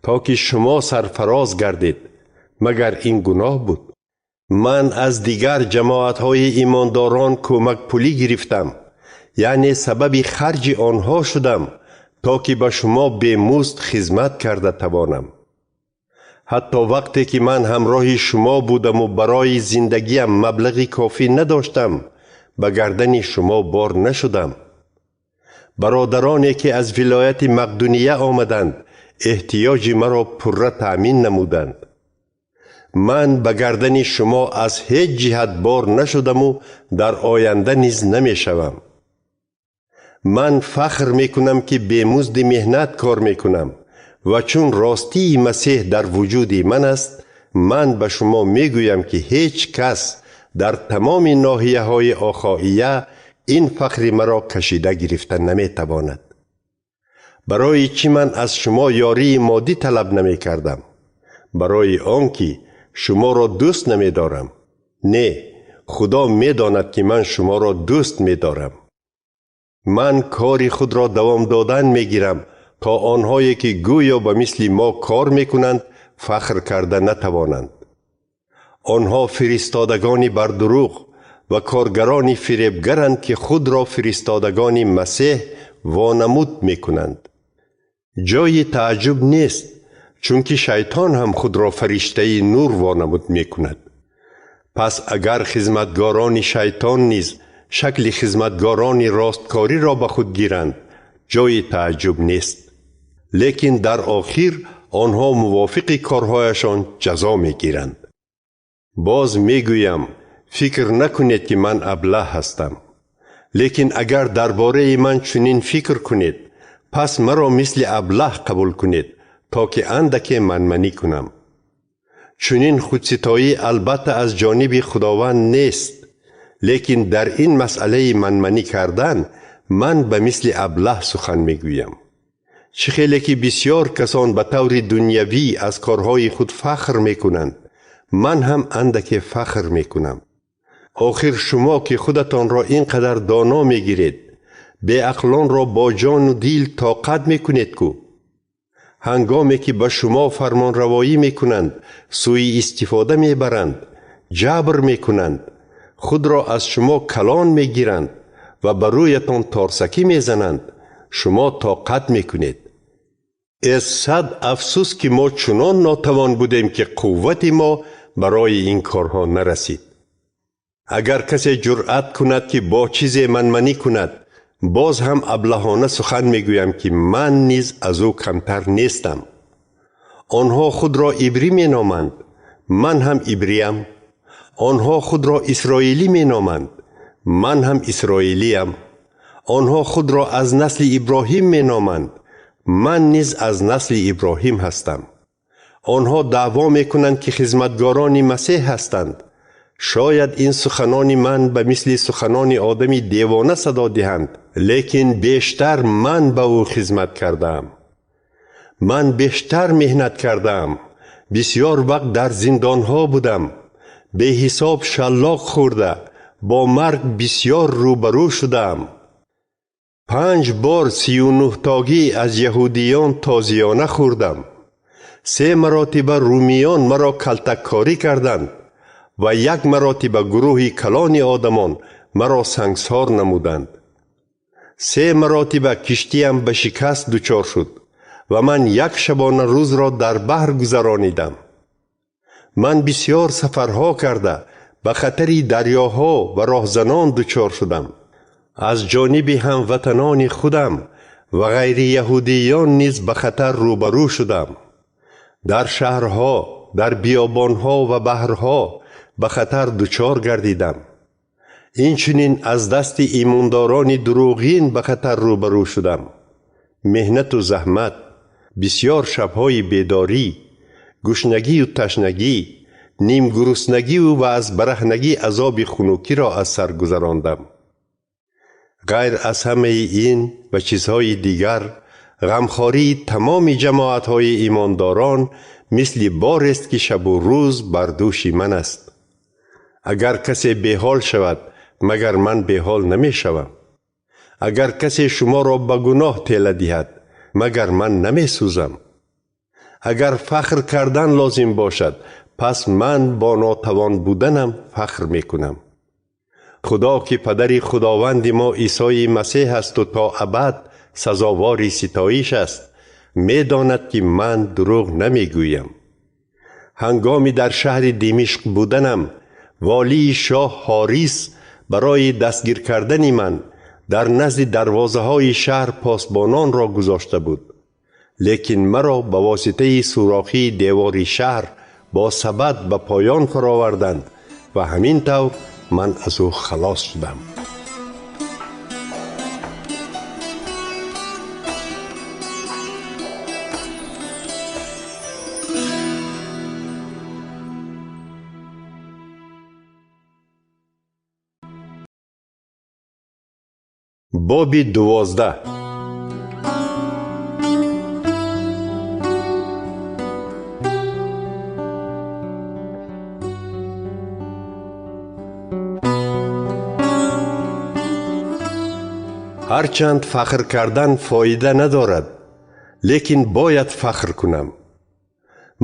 то ки шумо сарфароз гардед. Магар ин гуноҳ буд? Ман аз дигар ҷамоатҳои имондорон кӯмакпулӣ гирифтам, яъне сабаби харҷи онҳо шудам, то ки ба шумо бемузд хизмат карда тавонам. Ҳатто вақте ки ман ҳамроҳи шумо будаму барои зиндагиам маблағи кофӣ надоштам, ба гардани шумо бор нашудам. Бародароне, ки аз вилояти Мақдуния омаданд, эҳтиёҷи маро пурра таъмин намуданд. Ман ба гардани шумо аз ҳеҷ ҷиҳат бор нашудаму дар оянда низ намешавам. Ман фахр мекунам, ки бемузди меҳнат кор мекунам Ва чун ростии Масеҳ дар вуҷуди ман аст, ман ба шумо мегӯям, ки ҳеҷ кас дар тамоми ноҳияҳои Охоия ин фахри маро кашида гирифта наметавонад. Барои чӣ ман аз шумо ёрии моддӣ талаб намекардам? Барои он ки шуморо дӯст намедорам? Не, Худо медонад, ки ман шуморо дӯст медорам. Ман кори худро давом додан мегирам, то онҳое ки гӯё ба мисли мо кор мекунанд, фахр карда натавонанд. Онҳо фиристодагони бардурӯғ ва коргарони фиребгаранд, ки худро фиристодагони Масеҳ вонамуд мекунанд. Ҷои тааҷҷуб нест, чунки шайтон ҳам худро фариштаи нур вонамуд мекунад. Пас агар хизматгорони шайтон низ шакли хизматгорони росткориро ба худ гиранд, ҷои тааҷҷуб нест. Лекин дар охир онҳо мувофиқи корҳояшон ҷазо мегиранд. Боз мегӯям, фикр накунед, ки ман аблаҳ ҳастам. Лекин агар дар бораи ман чунин фикр кунед, пас маро мисли аблаҳ қабул кунед, то ки андаке манманӣ кунам. Чунин худситоӣ албатта аз ҷониби Худованд нест, лекин дар ин масъалаи манманӣ кардан ман ба мисли аблаҳ сухан мегӯям. Чӣ хеле ки бисьёр касон ба таври дунявӣ аз корҳои худ фахр мекунанд, ман ҳам андаке фахр мекунам. Охир шумо ки худатонро ин қадар доно мегиред, беақлонро бо ҷону дил тоқат мекунед ку? Ҳангоме ки ба шумо фармонравоӣ мекунанд, сӯиистифода мебаранд, ҷабр мекунанд, худро аз шумо калон мегиранд ва ба рӯятон торсакӣ мезананд, шумо тоқат мекунед. Эз сад афсӯс, ки мо чунон нотавон будем, ки қуввати мо барои ин корҳо нарасид. Агар касе ҷуръат кунад, ки бо чизе манманӣ кунад, боз ҳам аблаҳона сухан мегӯям, ки ман низ аз ӯ камтар нестам. Онҳо худро ибрӣ меноманд, ман ҳам ибриям. Онҳо худро исроилӣ меноманд, ман ҳам исроилиям. Онҳо худро аз насли Иброҳим меноманд, ман низ аз насли Иброҳим ҳастам. Онҳо даъво мекунанд, ки хизматгорони Масеҳ ҳастанд. Шояд ин суханони ман ба мисли суханони одами девона садо диҳанд, лекин бештар ман ба ӯ хизмат кардаам. Ман бештар меҳнат кардаам, бисьёр вақт дар зиндонҳо будам, беҳисоб шаллоқ хӯрда, бо марг бисьёр рӯбарӯ шудаам. 5 бор 39тогӣ аз яҳудиён тозиёна хӯрдам. 3 маротиба румиён маро калтаккорӣ карданд ва 1 маротиба гурӯҳи калони одамон маро сангсор намуданд. 3 маротиба киштиам ба шикаст дучор шуд ва ман 1 шабона рӯзро дар баҳр гузаронидам. Ман бисьёр сафарҳо карда, ба хатари дарёҳо ва роҳзанон дучор шудам. Аз ҷониби ҳамватанони худам ва ғайрияҳудиён низ ба хатар рӯбарӯ шудам. Дар шаҳрҳо, дар биёбонҳо ва баҳрҳо ба хатар дучор гардидам. Инчунин аз дасти имондорони дурӯғин ба хатар рӯбарӯ шудам. Меҳнату заҳмат, бисьёр шабҳои бедорӣ, гушнагию ташнагӣ, нимгуруснагиву ва аз бараҳнагӣ азоби хунукиро аз сар гузарондам. Ғайр аз ҳамаи ин ва чизҳои дигар, ғамхории тамоми ҷамоатҳои имондорон мисли борест, ки шабу рӯз бар дӯши ман аст. Агар касе беҳол шавад, магар ман беҳол намешавам? Агар касе шуморо ба гуноҳ тела диҳад, магар ман намесӯзам? Агар фахр кардан лозим бошад, пас ман бо нотавон буданам фахр мекунам. Худо ки падари Худованди мо Исои Масеҳ асту то абад сазовори ситоиш аст, медонад, ки ман дурӯғ намегӯям. Ҳангоми дар шаҳри Димишқ буданам, волии шоҳ Ҳорис барои дастгир кардани ман дар назди дарвозаҳои шаҳр посбононро гузошта буд. Лекин маро ба воситаи сурохии девори шаҳр бо сабад ба поён фароварданд ва ҳамин тавр ман аз ӯ халос шудам. Боби 12. Ҳарчанд фахр кардан фоида надорад, лекин бояд фахр кунам.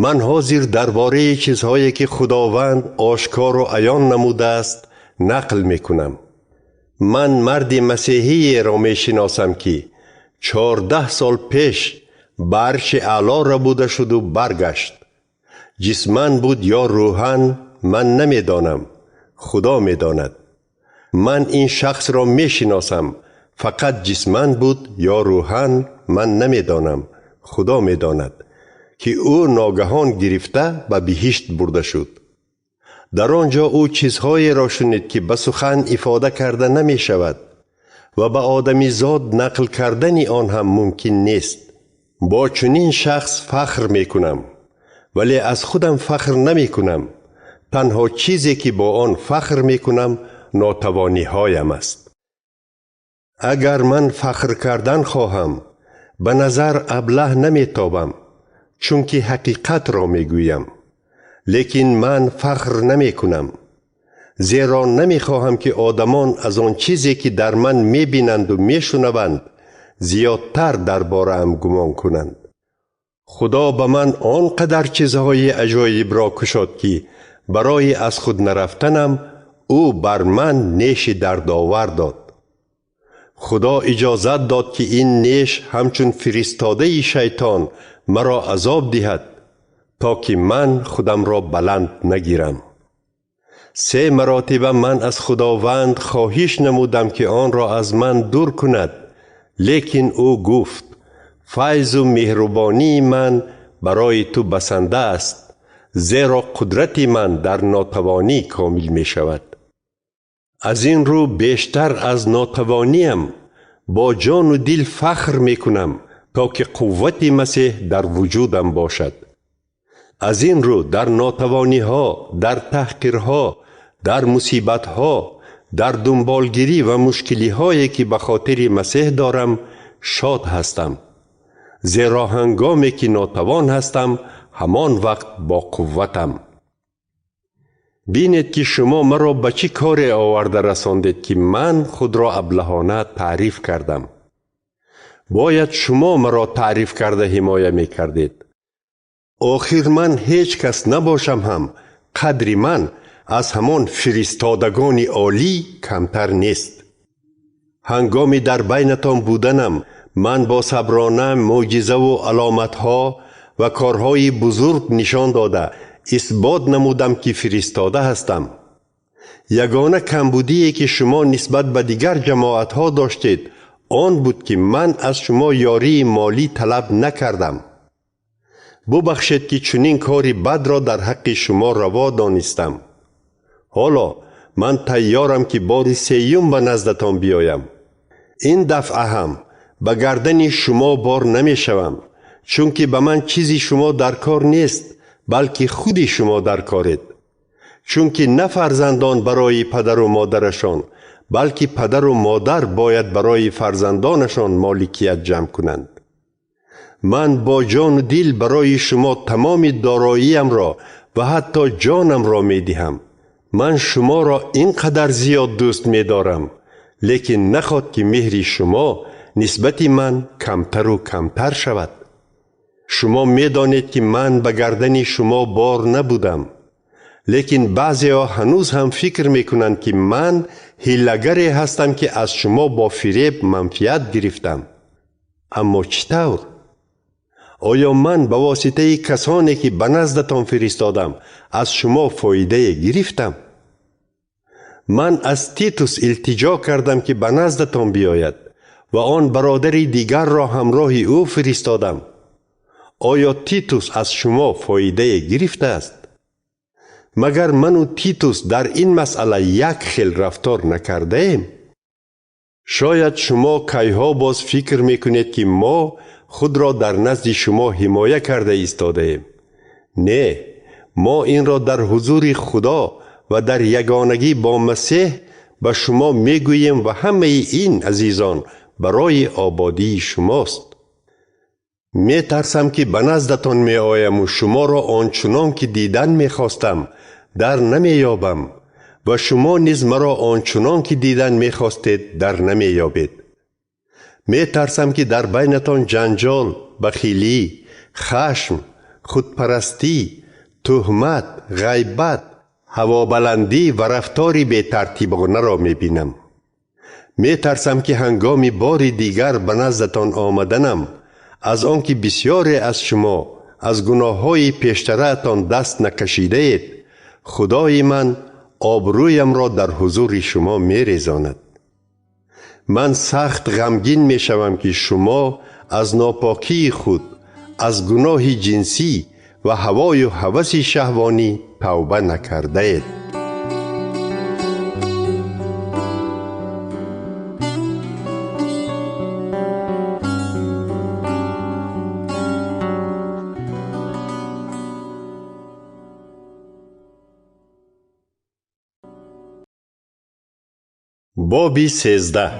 Ман ҳозир дар бораи чизҳое ки Худованд ошкору аён намудааст нақл мекунам. Ман марди масеҳиеро мешиносам, ки 14 сол пеш ба арши аъло рабуда шуду баргашт. Ҷисман буд ё рӯҳан, ман намедонам, Худо медонад. Ман ин шахсро мешиносам, фақат ҷисман буд ё рӯҳан, ман намедонам, Худо медонад, ки ӯ ногаҳон гирифта ба биҳишт бурда шуд. Дар он ҷо ӯ чизҳоеро шунид, ки ба сухан ифода карда намешавад ва ба одамизод нақл кардани он ҳам мумкин нест. Бо чунин шахс фахр мекунам, вале аз худам фахр намекунам. Танҳо чизе ки бо он фахр мекунам нотавониҳоям аст. Агар ман фахр кардан хоҳам, ба назар аблаҳ наметобам, чунки ҳақиқатро мегӯям. Лекин ман фахр намекунам, зеро намехоҳам ки одамон аз он чизе ки дар ман мебинанду мешунаванд зиёдтар дар бораам гумон кунанд. Худо ба ман он қадар чизҳои аҷоибро кушод, ки барои аз худ нарафтанам ӯ бар ман неши дардовар дод. Худо иҷозат дод, ки ин неш ҳамчун фиристодаи шайтон маро азоб диҳад, то ки ман худамро баланд нагирам. 3 маротиба ман аз Худованд хоҳиш намудам, ки онро аз ман дур кунад, лекин ӯ гуфт: файзу меҳрубонии ман барои ту басанда аст, зеро қудрати ман дар нотавонӣ комил мешавад. Аз ин рӯ бештар аз нотавониям бо ҷону дил фахр мекунам, то ки қуввати Масеҳ дар вуҷудам бошад. Аз ин рӯ дар нотавониҳо, дар таҳқирҳо, дар мусибатҳо, дар дунболгирӣ ва мушкилиҳое ки ба хотири Масеҳ дорам шод ҳастам, зеро ҳангоме ки нотавон ҳастам, ҳамон вақт бо қувватам. Бинед ки шумо маро ба чӣ коре оварда расондед, ки ман худро аблаҳона таъриф кардам. Бояд шумо маро таъриф карда ҳимоя мекардед. Охир ман ҳеҷ кас набошам ҳам, қадри ман аз ҳамон фиристодагони олӣ камтар нест. Ҳангоми дар байнатон буданам, ман бо саброна мӯъҷизаву аломатҳо ва корҳои бузург нишон дода, исбот намудам, ки фиристода ҳастам. Ягона камбудие ки шумо нисбат ба дигар ҷамоатҳо доштед, он буд, ки ман аз шумо ёрии молӣ талаб накардам. Бубахшед, ки чунин кори бадро дар ҳаққи шумо раво донистам. Ҳоло ман тайёрам, ки бори сеюм ба наздатон биёям. Ин дафъа ҳам ба гардани шумо бор намешавам, чунки ба ман чизи шумо дар кор нест, балки худи шумо дар коред. Чунки на фарзандон барои падару модарашон, балки падару модар бояд барои фарзандонашон моликият ҷамъ кунанд. Ман бо ҷону дил барои шумо тамоми дороиямро ва ҳатто ҷонамро медиҳам. Ман шуморо ин қадар зиёд дӯст медорам, лекин наход ки меҳри шумо нисбати ман камтару камтар шавад. Шумо медонед, ки ман ба гардани шумо бор набудам, лекин баъзеҳо ҳанӯз ҳам фикр мекунанд, ки ман ҳилагаре ҳастам, ки аз шумо бо фиреб манфиат гирифтам. Аммо чӣ тавр? Оё ман ба воситаи касоне ки ба наздатон фиристодам, аз шумо фоидае гирифтам? Ман аз Титус илтиҷо кардам, ки ба наздатон биёяд ва он бародари дигарро ҳамроҳи ӯ фиристодам. Оё Титус аз шумо фоидае гирифтааст? Магар ману Титус дар ин масъала як хел рафтор накардаем? Шояд шумо кайҳо боз фикр мекунед, ки мо худро дар назди шумо ҳимоя карда истодаем. Не, мо инро дар ҳузури Худо ва дар ягонагӣ бо Масеҳ ба шумо мегӯем ва ҳамаи ин, азизон, барои ободии шумост. Метарсам, ки ба наздатон меояму шуморо он чунон ки дидан мехостам, дар намеёбам ва шумо низ маро он чунон ки дидан мехостед, дар намеёбед. Метарсам, ки дар байнатон ҷанҷол, бахилӣ, хашм, худпарастӣ, туҳмат, ғайбат, ҳавобаландӣ ва рафтори бетартибонаро мебинам. Метарсам, ки ҳангоми бори дигар ба наздатон омаданам, аз он ки бисёре аз шумо аз гуноҳҳои пештараатон даст накашидаед, Худои ман обрӯямро дар ҳузури шумо мерезонад. Ман сахт ғамгин мешавам, ки шумо аз нопокии худ, аз гуноҳи ҷинсӣ ва ҳавою ҳаваси шаҳвонӣ тавба накардаед. Боби 13.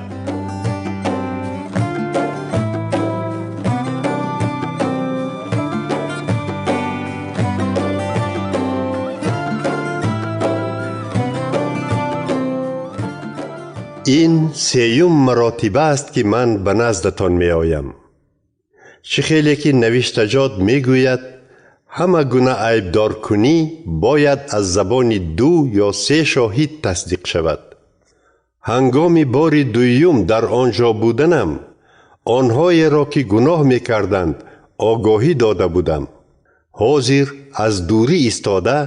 Ин сеюм маротиба аст, ки ман ба наздатон меоям. Чӣ хеле ки навиштаҷот мегӯяд, ҳама гуна айбдоркунӣ бояд аз забони ду ё се шоҳид тасдиқ шавад. Ҳангоми бори дуюм дар он ҷо буданам, онҳоеро ки гуноҳ мекарданд, огоҳӣ дода будам. Ҳозир аз дурӣ истода,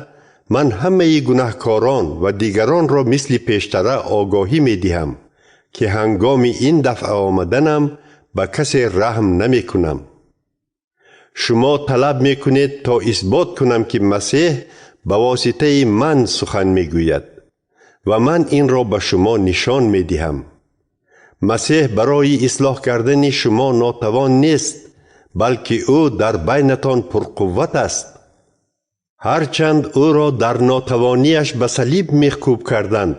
ман ҳамаи гунаҳкорон ва дигаронро мисли пештара огоҳӣ медиҳам, ки ҳангоми ин дафъа омаданам ба касе раҳм намекунам. Шумо талаб мекунед то исбот кунам, ки Масеҳ ба воситаи ман сухан мегӯяд ва ман инро ба шумо нишон медиҳам. Масеҳ барои ислоҳ кардани шумо нотавон нест, балки ӯ дар байнатон пурқувват аст. Ҳарчанд ӯро дар нотавонияш ба салиб мехкӯб карданд,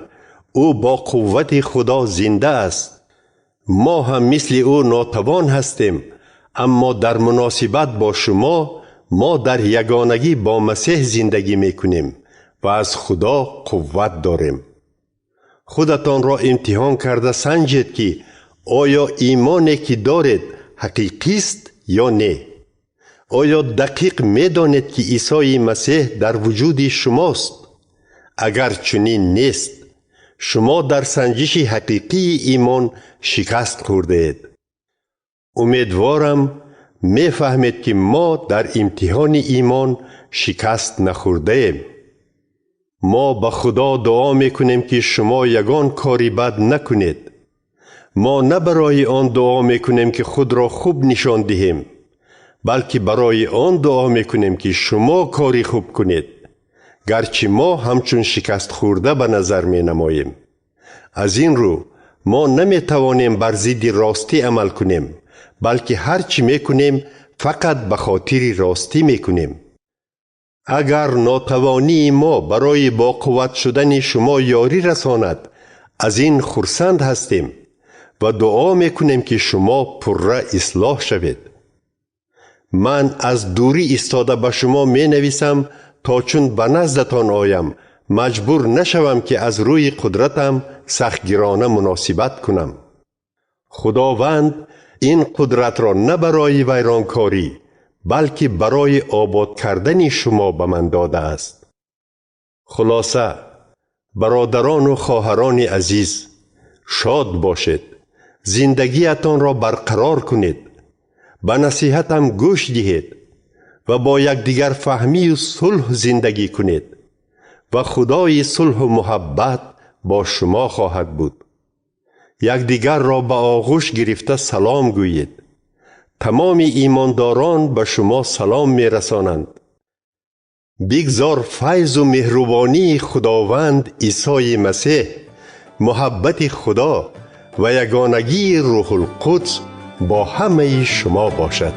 ӯ бо қуввати Худо зинда аст. Мо ҳам мисли ӯ нотавон ҳастем, аммо дар муносибат бо шумо мо дар ягонагӣ бо Масеҳ зиндагӣ мекунем ва аз Худо қувват дорем. Худатонро имтиҳон карда санҷед, ки оё имоне ки доред ҳақиқист ё не. Оё дақиқ медонед, ки Исои Масеҳ дар вуҷуди шумост? Агар чунин нест, шумо дар санҷиши ҳақиқии имон шикаст хӯрдаед. Умедворам, мефаҳмед, ки мо дар имтиҳони имон шикаст нахӯрдаем. Мо ба Худо дуо мекунем, ки шумо ягон кори бад накунед. Мо на барои он дуо мекунем, ки худро хуб нишон диҳем, балки барои он дуо мекунем, ки шумо кори хуб кунед, гарчи мо ҳамчун шикастхӯрда ба назар менамоем. Аз ин рӯ мо наметавонем бар зидди ростӣ амал кунем, балки ҳар чӣ мекунем, фақат ба хотири ростӣ мекунем. Агар нотавонии мо барои боқувват шудани шумо ёрӣ расонад, аз ин хурсанд ҳастем ва дуо мекунем, ки шумо пурра ислоҳ шавед. Ман аз дурӣ истода ба шумо менависам, то чун ба наздатон оям, маҷбур нашавам, ки аз рӯи қудратам сахтгирона муносибат кунам. Худованд ин қудратро на барои вайронкорӣ, балки барои обод кардани шумо ба ман додааст. Хулоса, бародарону хоҳарони азиз, шод бошед, зиндагиятонро барқарор кунед, ба насиҳатам гӯш диҳед ва бо якдигарфаҳмию сулҳ зиндагӣ кунед ва Худои сулҳу муҳаббат бо шумо хоҳад буд. Якдигарро ба оғӯш гирифта салом гӯед. Тамоми имондорон ба шумо салом мерасонанд. Бигзор файзу меҳрубонии Худованд Исои Масеҳ, муҳаббати Худо ва ягонагии Рӯҳулқудс бо ҳамаи шумо бошад.